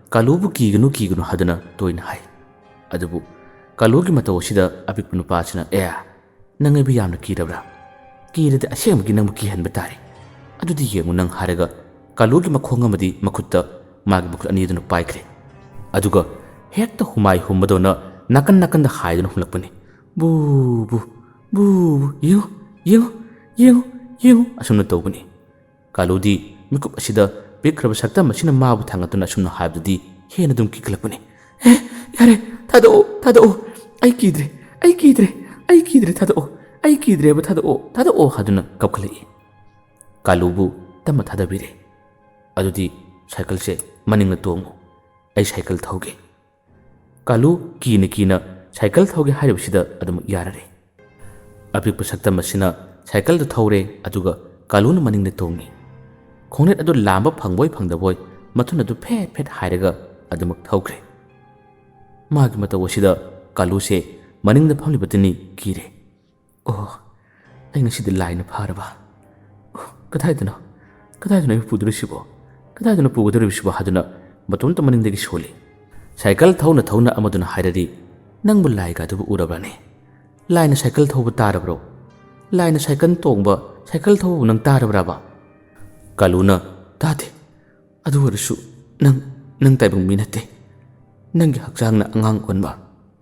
ꯀꯥꯂꯨꯕꯨ "ꯀꯤꯒꯅꯨ, ꯀꯤꯒꯅꯨ" ꯍꯥꯏꯗꯨꯅ ꯇꯣꯏꯅ ꯍꯥꯏ꯫ ꯑꯗꯨꯕꯨ ꯀꯥꯂꯨꯒꯤ ꯃꯇꯧ ꯑꯁꯤꯗ ꯑꯄꯤꯛꯄ ꯅꯨꯄꯥꯁꯤꯅ, "ꯑꯦ, ꯅꯪ ꯑꯩꯕꯨ ꯌꯥꯝꯅ ꯀꯤꯔꯕ꯭ꯔꯥ? ꯀꯤꯔꯗꯤ ꯑꯁꯦꯡꯕꯒꯤ ꯅꯪꯕꯨ ꯀꯤꯍꯟꯕ ꯇꯥꯔꯦ꯫ ꯑꯗꯨꯗꯤ ꯌꯦꯡꯉꯨ ꯅꯪ" ꯍꯥꯏꯔꯒ ꯀꯥꯂꯨꯒꯤ ꯃꯈꯣꯡ ꯑꯃꯗꯤ ꯃꯈꯨꯠꯇ ꯃꯥꯒꯤ ꯃꯈꯨꯠ ꯑꯅꯤ ꯑꯗꯨꯅ ꯄꯥꯏꯈ꯭ꯔꯦ꯫ ꯑꯗꯨꯒ ꯍꯦꯛꯇ ꯍꯨꯃꯥꯏ ꯍꯨꯝꯕꯗꯧꯅ ꯅꯥꯀꯟ ꯅꯥꯀꯟꯗ ꯍꯥꯏꯗꯨꯅ ꯍꯨꯝꯂꯛꯄꯅꯤ꯫ "ꯕꯨ, ꯕꯨ, ꯕꯨ, ꯕꯨ, ꯌꯦꯡꯉꯨ, ꯌꯦꯡꯉꯨ, ꯌꯦꯡꯉꯨ, ꯌꯦꯡꯉꯨ" ꯑꯁꯨꯝꯅ ꯇꯧꯕꯅꯤ꯫ ꯀꯥꯂꯨꯗꯤ ꯃꯤꯀꯨꯞ ꯑꯁꯤꯗ ꯄꯤꯛꯈ꯭ꯔꯕ ꯁꯛꯇꯝ ꯑꯁꯤꯅ ꯃꯥꯕꯨ ꯊꯥꯡꯒꯠꯇꯨꯅ ꯑꯁꯨꯝꯅ ꯍꯥꯏꯕꯗꯨꯗꯤ ꯍꯦꯟꯅ ꯑꯗꯨꯝ ꯀꯤꯈꯠꯂꯛꯄꯅꯤ꯫ "ꯑꯦ, ꯌꯥꯔꯦ, ꯊꯥꯗꯣꯛꯑꯣ, ꯊꯥꯗꯣꯛꯑꯣ, ꯑꯩ ꯀꯤꯗ꯭ꯔꯦ, ꯑꯩ ꯀꯤꯗ꯭ꯔꯦ, ꯑꯩ ꯀꯤꯗ꯭ꯔꯦ, ꯊꯥꯗꯣꯛꯑꯣ, ꯑꯩ ꯀꯤꯗ꯭ꯔꯦꯕ, ꯊꯥꯗꯣꯛꯑꯣ, ꯊꯥꯗꯣꯛꯑꯣ" ꯍꯥꯏꯗꯨꯅ ꯀꯞꯈꯠꯂꯛꯏ꯫ ꯀꯥꯂꯨꯕꯨ ꯇꯞꯅ ꯊꯥꯗꯕꯤꯔꯦ꯫ "ꯑꯗꯨꯗꯤ ꯁꯥꯏꯀꯜꯁꯦ ꯃꯅꯤꯡꯗ ꯇꯣꯡꯉꯨ, ꯑꯩ ꯁꯥꯏꯀꯜ ꯊꯧꯒꯦ"꯫ ꯀꯥꯂꯨ ꯀꯤꯅ ꯀꯤꯅ ꯁꯥꯏꯀꯜ ꯊꯧꯒꯦ ꯍꯥꯏꯔꯤꯕꯁꯤꯗ ꯑꯗꯨꯃꯛ ꯌꯥꯔꯔꯦ꯫ ꯑꯄꯤꯛꯄ ꯁꯛꯇꯝ ꯑꯁꯤꯅ ꯁꯥꯏꯀꯜꯗ ꯊꯧꯔꯦ, ꯑꯗꯨꯒ ꯀꯥꯂꯨꯅ ꯃꯅꯤꯡꯗ ꯇꯣꯡꯉꯤ꯫ ꯈꯣꯡꯅꯦꯠ ꯑꯗꯨ ꯂꯥꯝꯕ ꯐꯪꯕꯣꯏ ꯐꯪꯗꯕꯣꯏ ꯃꯊꯨꯟ ꯑꯗꯨ ꯐꯦꯠ ꯐꯦꯠ ꯍꯥꯏꯔꯒ ꯑꯗꯨꯃꯛ ꯊꯧꯈ꯭ꯔꯦ꯫ ꯃꯥꯒꯤ ꯃꯇꯧ ꯑꯁꯤꯗ ꯀꯥꯂꯨꯁꯦ ꯃꯅꯤꯡꯗ ꯐꯝꯂꯤꯕꯗꯨꯅꯤ ꯀꯤꯔꯦ꯫ "ꯑꯣ, ꯑꯩ ꯉꯁꯤꯗꯤ ꯂꯥꯏꯅ ꯐꯥꯔꯕ? ꯑꯣ, ꯀꯗꯥꯏꯗꯅꯣ? ꯀꯗꯥꯏꯗꯅꯣ ꯑꯩꯕꯨ ꯄꯨꯗꯣꯔꯤꯁꯤꯕꯣ? ꯀꯗꯥꯏꯗꯅꯣ ꯄꯨꯒꯗꯧꯔꯤꯕꯁꯤꯕꯣ?" ꯍꯥꯏꯗꯨꯅ ꯃꯇꯣꯝꯇ ꯃꯅꯤꯡꯗꯒꯤ ꯁꯣꯜꯂꯤ꯫ ꯁꯥꯏꯀꯜ ꯊꯧꯅ ꯊꯧꯅ ꯑꯃꯗꯨꯅ ꯍꯥꯏꯔꯗꯤ, "ꯅꯪꯕꯨ ꯂꯥꯏꯒ ꯑꯗꯨꯕꯨ ꯎꯔꯕ꯭ꯔꯅꯦ? ꯂꯥꯏꯅ ꯁꯥꯏꯀꯜ ꯊꯧꯕ ꯇꯥꯔꯕ꯭ꯔꯣ? ꯂꯥꯏꯅ ꯁꯥꯏꯀꯜ ꯇꯣꯡꯕ, ꯁꯥꯏꯀꯜ ꯊꯧꯕꯕꯨ ꯅꯪ ꯇꯥꯔꯕ꯭ꯔꯕ?" ꯀꯥꯂꯨꯅ, "ꯇꯥꯗꯦ꯫ ꯑꯗꯨ ꯑꯣꯏꯔꯁꯨ ꯅꯪ, ꯅꯪ ꯇꯥꯏꯕꯪ ꯃꯤ ꯅꯠꯇꯦ꯫ ꯅꯪꯒꯤ ꯍꯛꯆꯥꯡꯅ ꯑꯉꯥꯡ ꯑꯣꯟꯕ,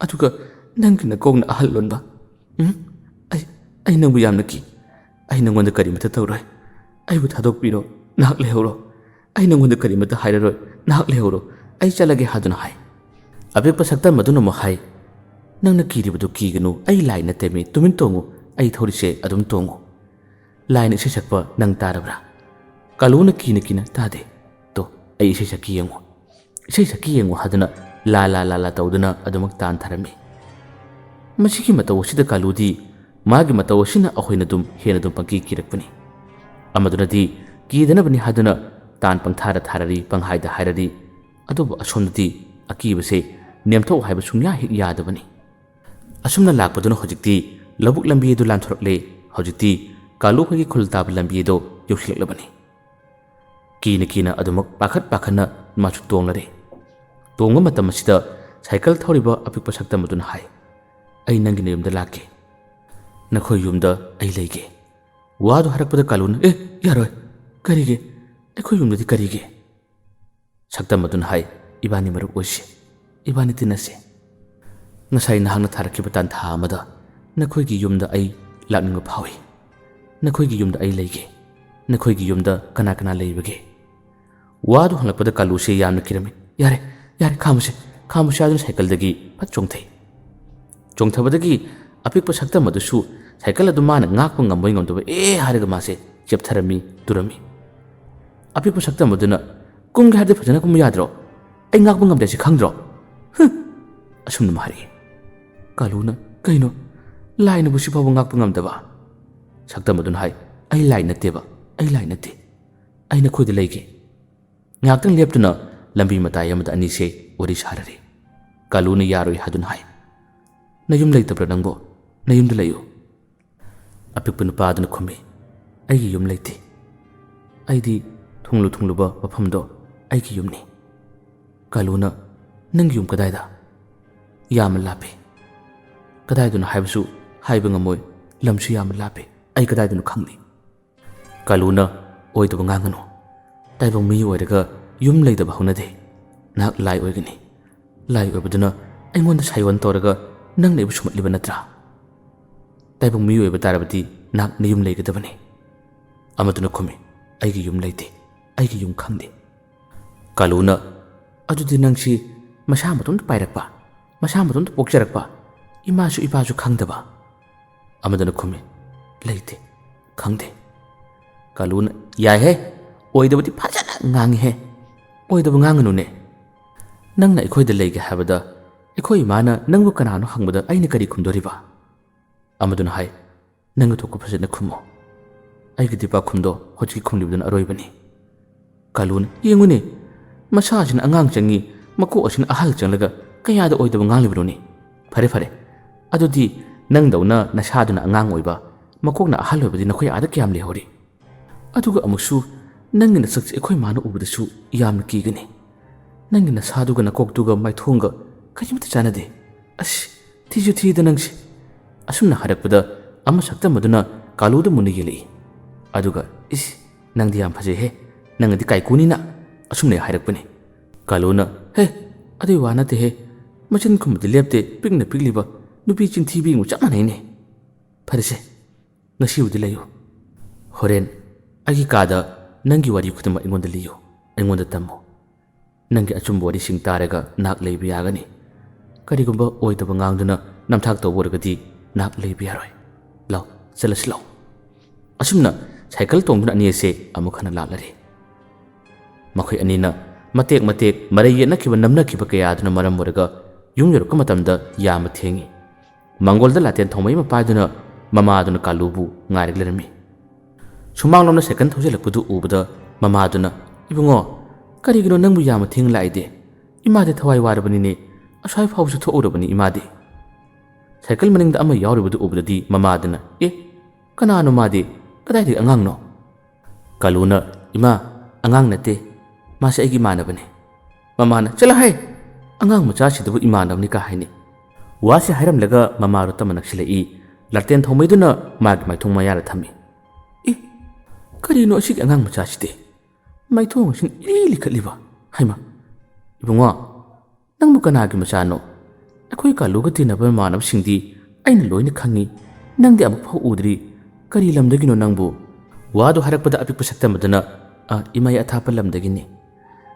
ꯑꯗꯨꯒ ꯅꯪꯒꯤ ꯅꯀꯣꯛꯅ ꯑꯍꯜ ꯑꯣꯟꯕ꯫ ꯎꯝ? ꯑꯩ, ꯑꯩ ꯅꯪꯕꯨ ꯌꯥꯝꯅ ꯀꯤ꯫ ꯑꯩ ꯅꯪꯉꯣꯟꯗ ꯀꯔꯤꯃꯠꯇ ꯇꯧꯔꯣꯏ꯫ ꯑꯩꯕꯨ ꯊꯥꯗꯣꯛꯄꯤꯔꯣ, ꯅꯍꯥꯛ ꯂꯩꯍꯧꯔꯣ꯫ ꯑꯩ ꯅꯪꯉꯣꯟꯗ ꯀꯔꯤꯃꯠꯇ ꯍꯥꯏꯔꯔꯣꯏ, ꯅꯍꯥꯛ ꯂꯩꯍꯧꯔꯣ꯫ ꯑꯩ ꯆꯠꯂꯒꯦ" ꯍꯥꯏꯗꯨꯅ ꯍꯥꯏ꯫ ꯑꯄꯤꯛꯄ ꯁꯛꯇꯝ ꯑꯗꯨꯅ ꯑꯃꯨꯛ ꯍꯥꯏ, "ꯅꯪꯅ ꯀꯤꯔꯤꯕꯗꯨ ꯀꯤꯒꯅꯨ, ꯑꯩ ꯂꯥꯏ ꯅꯠꯇꯦꯃꯤ, ꯇꯨꯃꯤꯟ ꯇꯣꯡꯉꯨ, ꯑꯩ ꯊꯧꯔꯤꯁꯦ ꯑꯗꯨꯝ ꯇꯣꯡꯉꯨ꯫ ꯂꯥꯏꯅ ꯏꯁꯩ ꯁꯛꯄ ꯅꯪ ꯇꯥꯔꯕ꯭ꯔꯥ?" ꯀꯥꯂꯨꯅ ꯀꯤꯅ ꯀꯤꯅ, "ꯇꯥꯗꯦ꯫ ꯇꯣ, ꯑꯩ ꯏꯁꯩ ꯁꯛꯀꯦ ꯌꯦꯡꯉꯨ, ꯏꯁꯩ ꯁꯛꯀꯦ ꯌꯦꯡꯉꯨ" ꯍꯥꯏꯗꯨꯅ ꯂꯥ ꯂꯥ ꯂꯥ ꯂꯥ ꯇꯧꯗꯨꯅ ꯑꯗꯨꯃꯛ ꯇꯥꯟꯊꯔꯝꯃꯤ꯫ ꯃꯁꯤꯒꯤ ꯃꯇꯧ ꯑꯁꯤꯗ ꯀꯥꯂꯨꯗꯤ ꯃꯥꯒꯤ ꯃꯇꯧ ꯑꯁꯤꯅ ꯑꯩꯈꯣꯏꯅ ꯑꯗꯨꯝ ꯍꯦꯟꯅ ꯑꯗꯨꯝ ꯄꯪꯀꯤ ꯀꯤꯔꯛꯄꯅꯤ꯫ ꯑꯃꯗꯨꯅꯗꯤ ꯀꯤꯗꯅꯕꯅꯤ ꯍꯥꯏꯗꯨꯅ ꯇꯥꯟ ꯄꯪꯊꯥꯔ ꯊꯥꯔꯔꯤ, ꯄꯪꯍꯥꯏꯗ ꯍꯥꯏꯔꯔꯤ, ꯑꯗꯨꯕꯨ ꯑꯁꯣꯝꯗꯗꯤ ꯑꯀꯤꯕꯁꯦ ꯅꯦꯝꯊꯣꯛ ꯍꯥꯏꯕ ꯁꯨꯡꯌꯥ ꯍꯦꯛ ꯌꯥꯗꯕꯅꯤ꯫ ꯑꯁꯨꯝꯅ ꯂꯥꯛꯄꯗꯨꯅ ꯍꯧꯖꯤꯛꯇꯤ ꯂꯧꯕꯨꯛ ꯂꯝꯕꯤ ꯑꯗꯨ ꯂꯥꯟꯊꯣꯔꯛꯂꯦ꯫ ꯍꯧꯖꯤꯛꯇꯤ ꯀꯥꯂꯨ ꯍꯣꯏꯒꯤ ꯈꯨꯜ ꯇꯥꯕ ꯂꯝꯕꯤ ꯑꯗꯨ ꯌꯧꯁꯤꯜꯂꯛꯂꯕꯅꯤ꯫ ꯀꯤꯅ ꯀꯤꯅ ꯑꯗꯨꯃꯛ ꯄꯥꯈꯠ ꯄꯥꯈꯠꯅ ꯃꯥꯁꯨ ꯇꯣꯡꯂꯔꯦ꯫ ꯇꯣꯡꯕ ꯃꯇꯝ ꯑꯁꯤꯗ ꯁꯥꯏꯀꯜ ꯊꯧꯔꯤꯕ ꯑꯄꯤꯛꯄ ꯁꯛꯇꯝ ꯑꯗꯨꯅ ꯍꯥꯏ, "ꯑꯩ ꯅꯪꯒꯤ ꯅꯌꯨꯝꯗ ꯂꯥꯛꯀꯦ꯫ ꯅꯈꯣꯏ ꯌꯨꯝꯗ ꯑꯩ ꯂꯩꯒꯦ"꯫ ꯋꯥꯗꯨ ꯍꯥꯏꯔꯛꯄꯗ ꯀꯥꯂꯨꯅ, "ꯑꯦ, ꯌꯥꯔꯣꯏ꯫ ꯀꯔꯤꯒꯤ? ꯑꯩꯈꯣꯏ ꯌꯨꯝꯗꯗꯤ ꯀꯔꯤꯒꯤ?" ꯁꯛꯇꯝ ꯑꯗꯨꯅ ꯍꯥꯏ, "ꯏꯕꯥꯅꯤ ꯃꯔꯨꯞ ꯑꯣꯏꯁꯤ, ꯏꯕꯥꯅꯤ ꯇꯤꯟꯅꯁꯤ꯫ ꯉꯁꯥꯏ ꯅꯍꯥꯛꯅ ꯊꯥꯔꯛꯈꯤꯕ ꯇꯥꯟꯊꯥ ꯑꯃꯗ ꯅꯈꯣꯏꯒꯤ ꯌꯨꯝꯗ ꯑꯩ ꯂꯥꯛꯅꯤꯡꯕ ꯐꯥꯎꯏ꯫ ꯅꯈꯣꯏꯒꯤ ꯌꯨꯝꯗ ꯑꯩ ꯂꯩꯒꯦ꯫ ꯅꯈꯣꯏꯒꯤ ꯌꯨꯝꯗ ꯀꯅꯥ ꯀꯅꯥ ꯂꯩꯕꯒꯦ?" ꯋꯥꯗꯨ ꯍꯪꯂꯛꯄꯗ ꯀꯥꯂꯨꯁꯦ ꯌꯥꯝꯅ ꯀꯤꯔꯝꯃꯤ꯫ "ꯌꯥꯔꯦ, ꯌꯥꯔꯦ, ꯈꯥꯝꯃꯨꯁꯦ, ꯈꯥꯝꯃꯨꯁꯦ" ꯍꯥꯏꯗꯨꯅ ꯁꯥꯏꯀꯜꯗꯒꯤ ꯐꯠ ꯆꯣꯡꯊꯩ꯫ ꯆꯣꯡꯊꯕꯗꯒꯤ ꯑꯄꯤꯛꯄ ꯁꯛꯇꯝ ꯑꯗꯨꯁꯨ ꯁꯥꯏꯀꯜ ꯑꯗꯨ ꯃꯥꯅ ꯉꯥꯛꯄ ꯉꯝꯕꯣꯏ ꯉꯝꯗꯕꯣꯏ "ꯑꯦ" ꯍꯥꯏꯔꯒ ꯃꯥꯁꯦ ꯆꯦꯞꯊꯔꯝꯃꯤ, ꯇꯨꯔꯝꯃꯤ꯫ ꯑꯄꯤꯛꯄ ꯁꯛꯇꯝ ꯑꯗꯨꯅ, "ꯀꯨꯝꯒꯦ ꯍꯥꯏꯔꯗꯤ ꯐꯖꯅ ꯀꯨꯝꯕ ꯌꯥꯗ꯭ꯔꯣ? ꯑꯩ ꯉꯥꯛꯄ ꯉꯝꯗꯦ ꯁꯤ ꯈꯪꯗ꯭ꯔꯣ? ꯍꯨꯝ!" ꯑꯁꯨꯝꯅ ꯍꯥꯏꯔꯛꯏ꯫ ꯀꯥꯂꯨꯅ, "ꯀꯩꯅꯣ? ꯂꯥꯏꯅꯕꯨ ꯁꯤꯐꯥꯎꯕ ꯉꯥꯛꯄ ꯉꯝꯗꯕ?" ꯁꯛꯇꯝ ꯑꯗꯨꯅ ꯍꯥꯏ, "ꯑꯩ ꯂꯥꯏ ꯅꯠꯇꯦꯕ, ꯑꯩ ꯂꯥꯏ ꯅꯠꯇꯦ꯫ ꯑꯩ ꯅꯈꯣꯏꯗ ꯂꯩꯒꯦ"꯫ ꯉꯥꯏꯍꯥꯛꯇꯪ ꯂꯦꯞꯇꯨꯅ ꯂꯝꯕꯤ ꯃꯇꯥꯏ ꯑꯃꯗ ꯑꯅꯤꯁꯦ ꯋꯥꯔꯤ ꯁꯥꯔꯔꯤ꯫ ꯀꯥꯂꯨꯅ ꯌꯥꯔꯣꯏ ꯍꯥꯏꯗꯨꯅ ꯍꯥꯏ, "ꯅꯌꯨꯝ ꯂꯩꯇꯕ꯭ꯔꯥ ꯅꯪꯕꯣ? ꯅꯌꯨꯝꯗ ꯂꯩꯌꯨ"꯫ ꯑꯄꯤꯛꯄ ꯅꯨꯄꯥ ꯑꯗꯨꯅ ꯈꯨꯝꯃꯤ, "ꯑꯩꯒꯤ ꯌꯨꯝ ꯂꯩꯇꯦ꯫ ꯑꯩꯗꯤ ꯊꯨꯡꯂꯨ ꯊꯨꯡꯂꯨꯕ ꯃꯐꯝꯗꯣ ꯑꯩꯒꯤ ꯌꯨꯝꯅꯤ"꯫ ꯀꯥꯂꯨꯅ, "ꯅꯪꯒꯤ ꯌꯨꯝ ꯀꯗꯥꯏꯗ?" "ꯌꯥꯝꯅ ꯂꯥꯞꯄꯤ꯫ ꯀꯗꯥꯏꯗꯅꯣ ꯍꯥꯏꯕꯁꯨ ꯍꯥꯏꯕ ꯉꯝꯃꯣꯏ꯫ ꯂꯝꯁꯨ ꯌꯥꯝꯅ ꯂꯥꯞꯄꯤ꯫ ꯑꯩ ꯀꯗꯥꯏꯗꯅꯣ ꯈꯪꯗꯦ꯫" ꯀꯥꯂꯨꯅ "ꯑꯣꯏꯗꯕ ꯉꯥꯡꯒꯅꯨ꯫ ꯇꯥꯏꯕꯪ ꯃꯤ ꯑꯣꯏꯔꯒ ꯌꯨꯝ ꯂꯩꯇꯕ ꯍꯧꯅꯗꯦ꯫ ꯅꯍꯥꯛ ꯂꯥꯏ ꯑꯣꯏꯒꯅꯤ꯫ ꯂꯥꯏ ꯑꯣꯏꯕꯗꯨꯅ ꯑꯩꯉꯣꯟꯗ ꯁꯥꯏꯑꯣꯟ ꯇꯧꯔꯒ ꯅꯪꯅ ꯑꯩꯕꯨ ꯁꯨꯝꯍꯠꯂꯤꯕ ꯅꯠꯇ꯭ꯔꯥ? ꯇꯥꯏꯕꯪ ꯃꯤ ꯑꯣꯏꯕ ꯇꯥꯔꯕꯗꯤ ꯅꯍꯥꯛ ꯅꯌꯨꯝ ꯂꯩꯒꯗꯕꯅꯤ꯫" ꯑꯃꯗꯨꯅ ꯈꯨꯝꯃꯤ, "ꯑꯩꯒꯤ ꯌꯨꯝ ꯂꯩꯇꯦ꯫ ꯑꯩꯒꯤ ꯌꯨꯝ ꯈꯪꯗꯦ꯫" ꯀꯥꯂꯨꯅ, "ꯑꯗꯨꯗꯤ ꯅꯪꯁꯤ ꯃꯁꯥ ꯃꯇꯣꯝꯇ ꯄꯥꯏꯔꯛꯄ, ꯃꯁꯥ ꯃꯇꯣꯝꯇ ꯄꯣꯛꯆꯔꯛꯄ, ꯏꯃꯥꯁꯨ ꯏꯄꯥꯁꯨ ꯈꯪꯗꯕ?" ꯑꯃꯗꯨꯅ ꯈꯨꯝꯃꯤ, "ꯂꯩꯇꯦ, ꯈꯪꯗꯦ꯫" ꯀꯥꯂꯨꯅ, "ꯌꯥꯏꯍꯦ, ꯑꯣꯏꯗꯕꯗꯤ ꯐꯖꯅ ꯉꯥꯡꯉꯤꯍꯦ꯫ ꯑꯣꯏꯗꯕ ꯉꯥꯡꯒꯅꯨꯅꯦ꯫ ꯅꯪꯅ ꯑꯩꯈꯣꯏꯗ ꯂꯩꯒꯦ ꯍꯥꯏꯕꯗ ꯑꯩꯈꯣꯏ ꯏꯃꯥꯅ ꯅꯪꯕꯨ ꯀꯅꯥꯅꯣ ꯍꯪꯕꯗ ꯑꯩꯅ ꯀꯔꯤ ꯈꯨꯝꯗꯣꯔꯤꯕ?" ꯑꯃꯗꯨꯅ ꯍꯥꯏ, "ꯅꯪꯒꯤ ꯊꯣꯛꯄ ꯐꯖꯅ ꯈꯨꯝꯃꯣ꯫ ꯑꯩꯒꯤꯗꯤ ꯄꯥꯎꯈꯨꯝꯗꯣ ꯍꯧꯖꯤꯛꯀꯤ ꯈꯨꯝꯂꯤꯕꯗꯨꯅ ꯑꯔꯣꯏꯕꯅꯤ꯫" ꯀꯥꯂꯨꯅ, "ꯌꯦꯡꯉꯨꯅꯦ, ꯃꯁꯥꯁꯤꯅ ꯑꯉꯥꯡ ꯆꯪꯉꯤ, ꯃꯀꯣꯛ ꯑꯁꯤꯅ ꯑꯍꯜ ꯆꯪꯂꯒ ꯀꯌꯥꯗ ꯑꯣꯏꯗꯕ ꯉꯥꯡꯂꯤꯕꯅꯣꯅꯦ? ꯐꯔꯦ, ꯐꯔꯦ, ꯑꯗꯨꯗꯤ ꯅꯪꯗꯧꯅ ꯅꯁꯥꯗꯨꯅ ꯑꯉꯥꯡ ꯑꯣꯏꯕ, ꯃꯀꯣꯛꯅ ꯑꯍꯜ ꯑꯣꯏꯕꯗꯤ ꯅꯈꯣꯏ ꯑꯥꯗ ꯀꯌꯥꯝ ꯂꯩꯍꯧꯔꯤ? ꯑꯗꯨꯒ ꯑꯃꯨꯛꯁꯨ ꯅꯪꯒꯤ ꯅꯁꯛꯁꯦ ꯑꯩꯈꯣꯏ ꯃꯥꯅ ꯎꯕꯗꯁꯨ ꯌꯥꯝꯅ ꯀꯤꯒꯅꯤ꯫ ꯅꯪꯒꯤ ꯅꯁꯥꯗꯨꯒ ꯅꯀꯣꯛꯇꯨꯒ ꯃꯥꯏꯊꯣꯡꯒ ꯀꯔꯤꯃꯠꯇ ꯆꯥꯟꯅꯗꯦ꯫ ꯑꯁ, ꯊꯤꯁꯨ ꯊꯤꯗ ꯅꯪꯁꯦ꯫" ꯑꯁꯨꯝꯅ ꯍꯥꯏꯔꯛꯄꯗ ꯑꯃ ꯁꯛꯇꯝ ꯑꯗꯨꯅ ꯀꯥꯂꯨꯗ ꯃꯨꯟꯅ ꯌꯦꯡꯂꯛꯏ꯫ ꯑꯗꯨꯒ, "ꯏꯁ, ꯅꯪꯗꯤ ꯌꯥꯝ ꯐꯖꯩꯍꯦ꯫ ꯅꯪꯅꯗꯤ ꯀꯥꯏꯀꯨꯅꯤꯅ?" ꯑꯁꯨꯝꯅ ꯍꯥꯏꯔꯛꯄꯅꯤ꯫ ꯀꯥꯂꯨꯅ, "ꯍꯦ, ꯑꯗꯨꯏ ꯋꯥ ꯅꯠꯇꯦꯍꯦ꯫ ꯃꯆꯤꯟ ꯈꯨꯝꯕꯗꯤ ꯂꯦꯞꯇꯦ, ꯄꯤꯛꯅ ꯄꯤꯛꯂꯤꯕ ꯅꯨꯄꯤ ꯆꯤꯟꯊꯤꯕꯤ ꯌꯦꯡꯕ ꯆꯞ ꯃꯥꯟꯅꯩꯅꯦ꯫ ꯐꯔꯦꯁꯦ, ꯉꯁꯤꯕꯨꯗꯤ ꯂꯩꯌꯨ꯫ ꯍꯣꯔꯦꯟ ꯑꯩꯒꯤ ꯀꯥꯗ ꯅꯪꯒꯤ ꯋꯥꯔꯤ ꯈꯨꯗꯤꯡꯃꯛ ꯑꯩꯉꯣꯟꯗ ꯂꯤꯌꯨ, ꯑꯩꯉꯣꯟꯗ ꯇꯝꯃꯨ꯫ ꯅꯪꯒꯤ ꯑꯆꯨꯝꯕ ꯋꯥꯔꯤꯁꯤꯡ ꯇꯥꯔꯒ ꯅꯍꯥꯛ ꯂꯩꯕ ꯌꯥꯒꯅꯤ꯫ ꯀꯔꯤꯒꯨꯝꯕ ꯑꯣꯏꯗꯕ ꯉꯥꯡꯗꯨꯅ ꯅꯝꯊꯥꯛ ꯇꯧꯕ ꯑꯣꯏꯔꯒꯗꯤ ꯅꯍꯥꯛ ꯂꯩꯕ ꯌꯥꯔꯣꯏ꯫ ꯂꯥꯎ, ꯆꯠꯂꯁꯤ ꯂꯥꯎ꯫" ꯑꯁꯨꯝꯅ ꯁꯥꯏꯀꯜ ꯇꯣꯡꯗꯨꯅ ꯑꯅꯤ ꯑꯁꯦ ꯑꯃꯨꯛ ꯍꯟꯅ ꯂꯥꯛꯂꯔꯦ꯫ ꯃꯈꯣꯏ ꯑꯅꯤꯅ ꯃꯇꯦꯛ ꯃꯇꯦꯛ ꯃꯔꯩ ꯌꯦꯠꯅꯈꯤꯕ ꯅꯝꯅꯈꯤꯕ ꯀꯌꯥ ꯑꯗꯨꯅ ꯃꯔꯝ ꯑꯣꯏꯔꯒ ꯌꯨꯝ ꯌꯧꯔꯛꯄ ꯃꯇꯝꯗ ꯌꯥꯝꯅ ꯊꯦꯡꯉꯤ꯫ ꯃꯪꯒꯣꯜꯗ ꯂꯥꯇꯦꯟ ꯊꯣꯡꯕꯩ ꯃꯄꯥꯗꯨꯅ ꯃꯃꯥꯗꯨꯅ ꯀꯥꯂꯨꯕꯨ ꯉꯥꯏꯔꯒ ꯂꯩꯔꯝꯃꯤ꯫ ꯁꯨꯃꯥꯡꯂꯣꯝꯗ ꯁꯥꯏꯀꯜ ꯊꯧꯖꯤꯜꯂꯛꯄꯗꯨ ꯎꯕꯗ ꯃꯃꯥꯗꯨꯅ, "ꯏꯕꯨꯡꯉꯣ, ꯀꯔꯤꯒꯤꯅꯣ ꯅꯪꯕꯨ ꯌꯥꯝꯅ ꯊꯦꯡꯅ ꯂꯥꯛꯏꯗꯤ? ꯏꯃꯥꯗꯤ ꯊꯋꯥꯏ ꯋꯥꯔꯕꯅꯤꯅꯦ, ꯑꯁ꯭ꯋꯥꯏ ꯐꯥꯎꯕꯁꯨ ꯊꯣꯛꯎꯔꯕꯅꯤ ꯏꯃꯥꯗꯤ꯫" ꯁꯥꯏꯀꯜ ꯃꯅꯤꯡꯗ ꯑꯃ ꯌꯥꯎꯔꯤꯕꯗꯨ ꯎꯕꯗꯗꯤ ꯃꯃꯥꯗꯨꯅ, "ꯑꯦ, ꯀꯅꯥꯅꯣ ꯃꯥꯗꯤ? ꯀꯗꯥꯏꯗꯒꯤ ꯑꯉꯥꯡꯅꯣ?" ꯀꯥꯂꯨꯅ, "ꯏꯃꯥ, ꯑꯉꯥꯡ ꯅꯠꯇꯦ, ꯃꯥꯁꯦ ꯑꯩꯒꯤ ꯏꯃꯥꯟꯅꯕꯅꯦ꯫" ꯃꯃꯥꯅ, "ꯆꯠꯂꯣ ꯍꯦ, "ꯑꯉꯥꯡ ꯃꯆꯥꯁꯤꯗꯕꯨ ꯏꯃꯥꯟꯅꯕꯅꯤ ꯀꯥ ꯍꯥꯏꯅꯤ?" ꯋꯥꯁꯤ ꯍꯥꯏꯔꯝꯂꯒ ꯃꯃꯥꯗꯣ ꯇꯞꯅ ꯅꯛꯁꯤꯜꯂꯛꯏ꯫ ꯂꯥꯇꯦꯟ ꯊꯧꯃꯩꯗꯨꯅ ꯃꯥꯒꯤ ꯃꯥꯏꯊꯣꯡ ꯃꯌꯥꯗ ꯊꯝꯃꯤ꯫ "ꯑꯦ, ꯀꯔꯤꯅꯣ ꯑꯁꯤꯒꯤ ꯑꯉꯥꯡ ꯃꯆꯥꯁꯤꯗꯤ? ꯃꯥꯏꯊꯣꯡ ꯑꯁꯤꯅ ꯏꯔꯤ ꯂꯤꯈꯠꯂꯤꯕ? ꯍꯩꯃꯥ, ꯏꯕꯨꯡꯉꯣ, ꯅꯪꯕꯨ ꯀꯅꯥꯒꯤ ꯃꯆꯥꯅꯣ? ꯑꯩꯈꯣꯏ ꯀꯥꯂꯨꯒ ꯇꯤꯟꯅꯕ ꯃꯃꯥꯟꯅꯕꯁꯤꯡꯗꯤ ꯑꯩꯅ ꯂꯣꯏꯅ ꯈꯪꯉꯤ꯫ ꯅꯪꯗꯤ ꯑꯃꯨꯛ ꯐꯥꯎ ꯎꯗ꯭ꯔꯤ꯫ ꯀꯔꯤ ꯂꯝꯗꯒꯤꯅꯣ ꯅꯪꯕꯨ?" ꯋꯥꯗꯨ ꯍꯥꯏꯔꯛꯄꯗ ꯑꯄꯤꯛꯄ ꯁꯛꯇꯝ ꯑꯗꯨꯅ, "ꯑ, ꯏꯃꯥ ꯑꯊꯥꯞꯄ ꯂꯝꯗꯒꯤꯅꯤ꯫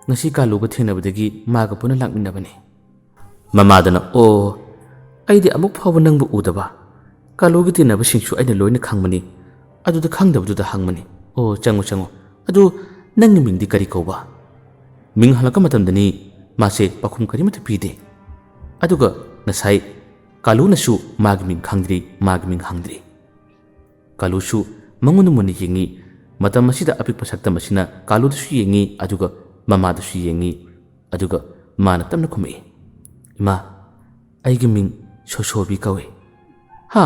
ꯉꯁꯤ ꯀꯥꯂꯨꯒ ꯊꯦꯡꯅꯕꯗꯒꯤ ꯃꯥꯒ ꯄꯨꯟꯅ ꯂꯥꯛꯃꯤꯟꯅꯕꯅꯤ꯫" ꯃꯃꯥꯗꯨꯅ, "ꯑꯣ, ꯑꯩꯗꯤ ꯑꯃꯨꯛ ꯐꯥꯎꯕ ꯅꯪꯕꯨ ꯎꯗꯕ꯫ ꯀꯥꯂꯨꯒꯤ ꯇꯤꯟꯅꯕꯁꯤꯡꯁꯨ ꯑꯩꯅ ꯂꯣꯏꯅ ꯈꯪꯕꯅꯤ꯫ ꯑꯗꯨꯗ ꯈꯪꯗꯕꯗꯨꯗ ꯍꯪꯕꯅꯤ꯫ ꯑꯣ, ꯆꯪꯉꯨ, ꯆꯪꯉꯨ꯫ ꯑꯗꯨ ꯅꯪꯒꯤ ꯃꯤꯡꯗꯤ ꯀꯔꯤ ꯀꯧꯕ?" ꯃꯤꯡ ꯍꯜꯂꯛꯄ ꯃꯇꯝꯗꯅꯤ ꯃꯥꯁꯦ ꯄꯥꯎꯈꯨꯝ ꯀꯔꯤꯃꯠꯇ ꯄꯤꯗꯦ꯫ ꯑꯗꯨꯒ ꯉꯁꯥꯏ ꯀꯥꯂꯨꯅꯁꯨ ꯃꯥꯒꯤ ꯃꯤꯡ ꯈꯪꯗ꯭ꯔꯤ, ꯃꯥꯒꯤ ꯃꯤꯡ ꯍꯪꯗ꯭ꯔꯤ꯫ ꯀꯥꯂꯨꯁꯨ ꯃꯉꯣꯟꯗ ꯃꯨꯟꯅ ꯌꯦꯡꯉꯤ꯫ ꯃꯇꯝ ꯑꯁꯤꯗ ꯑꯄꯤꯛꯄ ꯁꯛꯇꯝ ꯑꯁꯤꯅ ꯀꯥꯂꯨꯗꯁꯨ ꯌꯦꯡꯉꯤ, ꯑꯗꯨꯒ ꯃꯃꯥꯗꯁꯨ ꯌꯦꯡꯉꯤ꯫ ꯑꯗꯨꯒ ꯃꯥꯅ ꯇꯞꯅ ꯈꯨꯝꯃꯛꯏ, "ꯏꯃꯥ, ꯑꯩꯒꯤ ꯃꯤꯡ ꯁꯣꯁꯣꯕꯤ ꯀꯧꯏ꯫" "ꯍꯥ?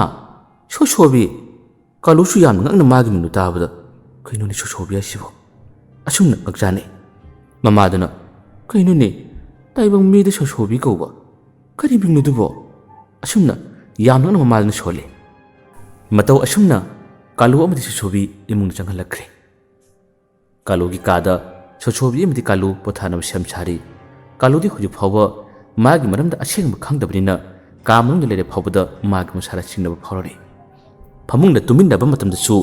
ꯁꯣꯁꯣꯕꯤ?" ꯀꯥꯂꯨꯁꯨ ꯌꯥꯝꯅ ꯉꯛꯅ ꯃꯥꯒꯤ ꯃꯤꯡꯗꯨ ꯇꯥꯕꯗ, "ꯀꯩꯅꯣꯅꯦ ꯁꯣꯁꯣꯕꯤ ꯍꯥꯏꯁꯤꯕꯣ?" ꯑꯁꯨꯝꯅ ꯉꯛꯆꯥꯅꯩ꯫ ꯃꯃꯥꯗꯨꯅ, "ꯀꯩꯅꯣꯅꯦ, ꯇꯥꯏꯕꯪ ꯃꯤꯗ ꯁꯣꯁꯣꯕꯤ ꯀꯧꯕ? ꯀꯔꯤ ꯃꯤꯡꯅꯣ ꯑꯗꯨꯕꯣ?" ꯑꯁꯨꯝꯅ ꯌꯥꯝ ꯉꯛꯅ ꯃꯃꯥꯗꯨꯅ ꯁꯣꯜꯂꯤ꯫ ꯃꯇꯧ ꯑꯁꯨꯝꯅ ꯀꯥꯂꯨ ꯑꯃꯗꯤ ꯁꯣꯁꯣꯕꯤ ꯏꯃꯨꯡꯗ ꯆꯪꯍꯜꯂꯛꯈ꯭ꯔꯦ꯫ ꯀꯥꯂꯨꯒꯤ ꯀꯥꯗ ꯁꯣꯁꯣꯕꯤ ꯑꯃꯗꯤ ꯀꯥꯂꯨ ꯄꯣꯊꯥꯅꯕ ꯁꯦꯝ ꯁꯥꯔꯤ꯫ ꯀꯥꯂꯨꯗꯤ ꯍꯧꯖꯤꯛ ꯐꯥꯎꯕ ꯃꯥꯒꯤ ꯃꯔꯝꯗ ꯑꯁꯦꯡꯕ ꯈꯪꯗꯕꯅꯤꯅ ꯀꯥ ꯃꯅꯨꯡꯗ ꯂꯩꯔꯦ ꯐꯥꯎꯕꯗ ꯃꯥꯒꯤ ꯃꯁꯥꯗ ꯆꯤꯡꯅꯕ ꯐꯥꯎꯔꯔꯤ꯫ ꯐꯃꯨꯡꯗ ꯇꯨꯃꯤꯟꯅꯕ ꯃꯇꯝꯗꯁꯨ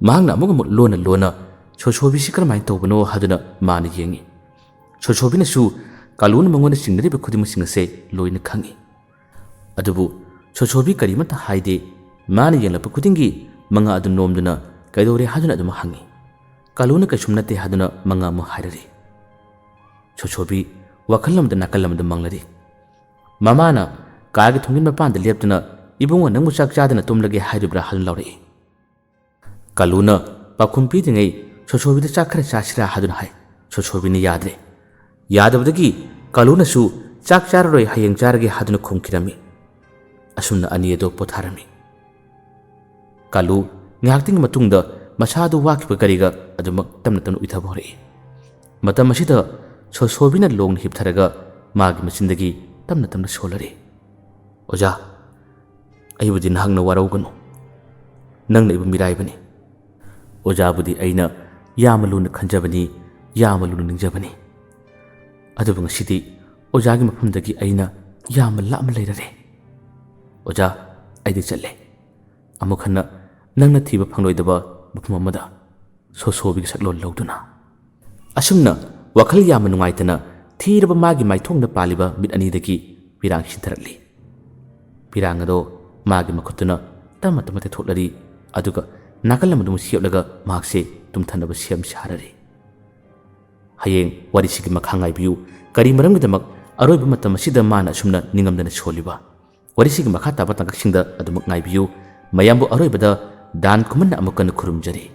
ꯃꯍꯥꯛꯅ ꯑꯃꯨꯛ ꯑꯃꯨꯛ ꯂꯣꯟꯅ ꯂꯣꯟꯅ ꯁꯣꯁꯣꯕꯤꯁꯤ ꯀꯔꯝꯍꯥꯏꯅ ꯇꯧꯕꯅꯣ ꯍꯥꯏꯗꯨꯅ ꯃꯥꯅ ꯌꯦꯡꯉꯤ꯫ ꯁꯣꯁꯣꯕꯤꯅꯁꯨ ꯀꯥꯂꯨꯅ ꯃꯉꯣꯟꯗ ꯆꯤꯡꯅꯔꯤꯕ ꯈꯨꯗꯤꯡꯃꯛꯁꯤꯡ ꯑꯁꯦ ꯂꯣꯏꯅ ꯈꯪꯉꯤ꯫ ꯑꯗꯨꯕꯨ ꯁꯣꯁꯣꯕꯤ ꯀꯔꯤꯃꯠꯇ ꯍꯥꯏꯗꯦ꯫ ꯃꯥꯅ ꯌꯦꯡꯂꯛꯄ ꯈꯨꯗꯤꯡꯒꯤ ꯃꯉꯥ ꯑꯗꯨ ꯅꯣꯝꯗꯨꯅ ꯀꯩꯗꯧꯔꯦ ꯍꯥꯏꯗꯨꯅ ꯑꯗꯨꯝ ꯍꯪꯉꯤ꯫ ꯀꯥꯂꯨꯅ ꯀꯩꯁꯨꯝ ꯅꯠꯇꯦ ꯍꯥꯏꯗꯨꯅ ꯃꯉꯥ ꯑꯃꯨꯛ ꯍꯥꯏꯔꯔꯤ꯫ ꯁꯣꯁꯣꯕꯤ ꯋꯥꯈꯜ ꯑꯃꯗ ꯅꯥꯀꯜ ꯑꯃꯗ ꯃꯪꯂꯔꯤ꯫ ꯃꯃꯥꯅ ꯀꯥꯒꯤ ꯊꯣꯡꯖꯤꯟ ꯃꯄꯥꯟꯗ ꯂꯦꯞꯇꯨꯅ, "ꯏꯕꯨꯡꯉꯣ, ꯅꯪꯕꯨ ꯆꯥꯛ ꯆꯥꯗꯅ ꯇꯨꯝꯂꯒꯦ ꯍꯥꯏꯔꯤꯕ꯭ꯔꯥ?" ꯍꯥꯏꯅ ꯂꯥꯎꯔꯛꯏ꯫ ꯀꯥꯂꯨꯅ ꯄꯥꯎꯈꯨꯝ ꯄꯤꯗ꯭ꯔꯤꯉꯩ ꯁꯣꯁꯣꯕꯤꯗ ꯆꯥꯛ ꯈꯔ ꯆꯥꯁꯤꯔꯥ ꯍꯥꯏꯗꯨꯅ ꯍꯥꯏ꯫ ꯁꯣꯁꯣꯕꯤꯅ ꯌꯥꯗ꯭ꯔꯦ꯫ ꯌꯥꯗꯕꯗꯒꯤ ꯀꯥꯂꯨꯅꯁꯨ "ꯆꯥꯛ ꯆꯥꯔꯔꯣꯏ, ꯍꯌꯦꯡ ꯆꯥꯔꯒꯦ" ꯍꯥꯏꯗꯨꯅ ꯈꯨꯝꯈꯤꯔꯝꯃꯤ꯫ ꯑꯁꯨꯝꯅ ꯑꯅꯤ ꯑꯗꯨ ꯄꯣꯊꯥꯔꯝꯃꯤ꯫ ꯀꯥꯂꯨ ꯉꯥꯏꯍꯥꯛꯇꯪꯒꯤ ꯃꯇꯨꯡꯗ ꯃꯁꯥꯗꯨ ꯋꯥꯈꯤꯕ ꯀꯔꯤꯒ ꯑꯗꯨꯃꯛ ꯇꯞꯅ ꯇꯞꯅ ꯎꯏꯊꯕ ꯍꯧꯔꯛꯏ꯫ ꯃꯇꯝ ꯑꯁꯤꯗ ꯁꯣꯁꯣꯕꯤꯅ ꯂꯣꯡꯅ ꯍꯤꯞꯊꯔꯒ ꯃꯥꯒꯤ ꯃꯆꯤꯟꯗꯒꯤ ꯇꯞꯅ ꯇꯞꯅ ꯁꯣꯜꯂꯔꯦ꯫ "ꯑꯣꯖꯥ, ꯑꯩꯕꯨꯗꯤ ꯅꯍꯥꯛꯅ ꯋꯥꯔꯧꯒꯅꯨ꯫ ꯅꯪꯅ ꯑꯩꯕꯨ ꯃꯤꯔꯥꯏꯕꯅꯤ꯫ ꯑꯣꯖꯥꯕꯨꯗꯤ ꯑꯩꯅ ꯌꯥꯝꯅ ꯂꯨꯅ ꯈꯟꯖꯕꯅꯤ, ꯌꯥꯝꯅ ꯂꯨꯅ ꯅꯤꯡꯖꯕꯅꯤ꯫ ꯑꯗꯨꯕꯨ ꯉꯁꯤꯗꯤ ꯑꯣꯖꯥꯒꯤ ꯃꯐꯝꯗꯒꯤ ꯑꯩꯅ ꯌꯥꯝꯅ ꯂꯥꯞꯅ ꯂꯩꯔꯔꯦ꯫ ꯑꯣꯖꯥ, ꯑꯩꯗꯤ ꯆꯠꯂꯦ꯫ ꯑꯃꯨꯛ ꯍꯟꯅ ꯅꯪꯅ ꯊꯤꯕ ꯐꯪꯂꯣꯏꯗꯕ ꯃꯐꯝ ꯑꯃꯗ ꯁꯣꯁꯣꯕꯤꯒꯤ ꯁꯛꯂꯣꯟ ꯂꯧꯗꯨꯅ"꯫ ꯑꯁꯨꯝꯅ ꯋꯥꯈꯜ ꯌꯥꯝꯅ ꯅꯨꯡꯉꯥꯏꯇꯅ ꯊꯤꯔꯕ ꯃꯥꯒꯤ ꯃꯥꯏꯊꯣꯡꯗ ꯄꯥꯜꯂꯤꯕ ꯃꯤꯠ ꯑꯅꯤꯗꯒꯤ ꯄꯤꯔꯥꯡ ꯁꯤꯟꯊꯔꯛꯂꯤ꯫ ꯄꯤꯔꯥꯡ ꯑꯗꯣ ꯃꯥꯒꯤ ꯃꯈꯨꯠꯇꯨꯅ ꯇꯞꯅ ꯇꯞꯅ ꯇꯩꯊꯣꯛꯂꯔꯤ, ꯑꯗꯨꯒ ꯅꯥꯀꯜ ꯑꯃꯗ ꯑꯃꯨꯛ ꯁꯦꯞꯂꯒ ꯃꯍꯥꯛꯁꯦ ꯇꯨꯝꯊꯅꯕ ꯁꯦꯝ ꯁꯥꯔꯔꯤ꯫ ꯍꯌꯦꯡ ꯋꯥꯔꯤꯁꯤꯒꯤ ꯃꯈꯥ ꯉꯥꯏꯕꯤꯌꯨ꯫ ꯀꯔꯤ ꯃꯔꯝꯒꯤꯗꯃꯛ ꯑꯔꯣꯏꯕ ꯃꯇꯝ ꯑꯁꯤꯗ ꯃꯥꯅ ꯑꯁꯨꯝꯅ ꯅꯤꯡꯉꯝꯗꯅ ꯁꯣꯜꯂꯤꯕ? ꯋꯥꯔꯤꯁꯤꯒꯤ ꯃꯈꯥ ꯇꯥꯕ ꯇꯥꯡꯀꯛꯁꯤꯡꯗ ꯑꯗꯨꯃꯛ ꯉꯥꯏꯕꯤꯌꯨ꯫ ꯃꯌꯥꯝꯕꯨ ꯑꯔꯣꯏꯕꯗ ꯗꯥꯟ ꯈꯨꯃꯟꯅ ꯑꯃꯨꯛ ꯀꯟꯅ ꯈꯨꯔꯨꯝꯖꯔꯤ꯫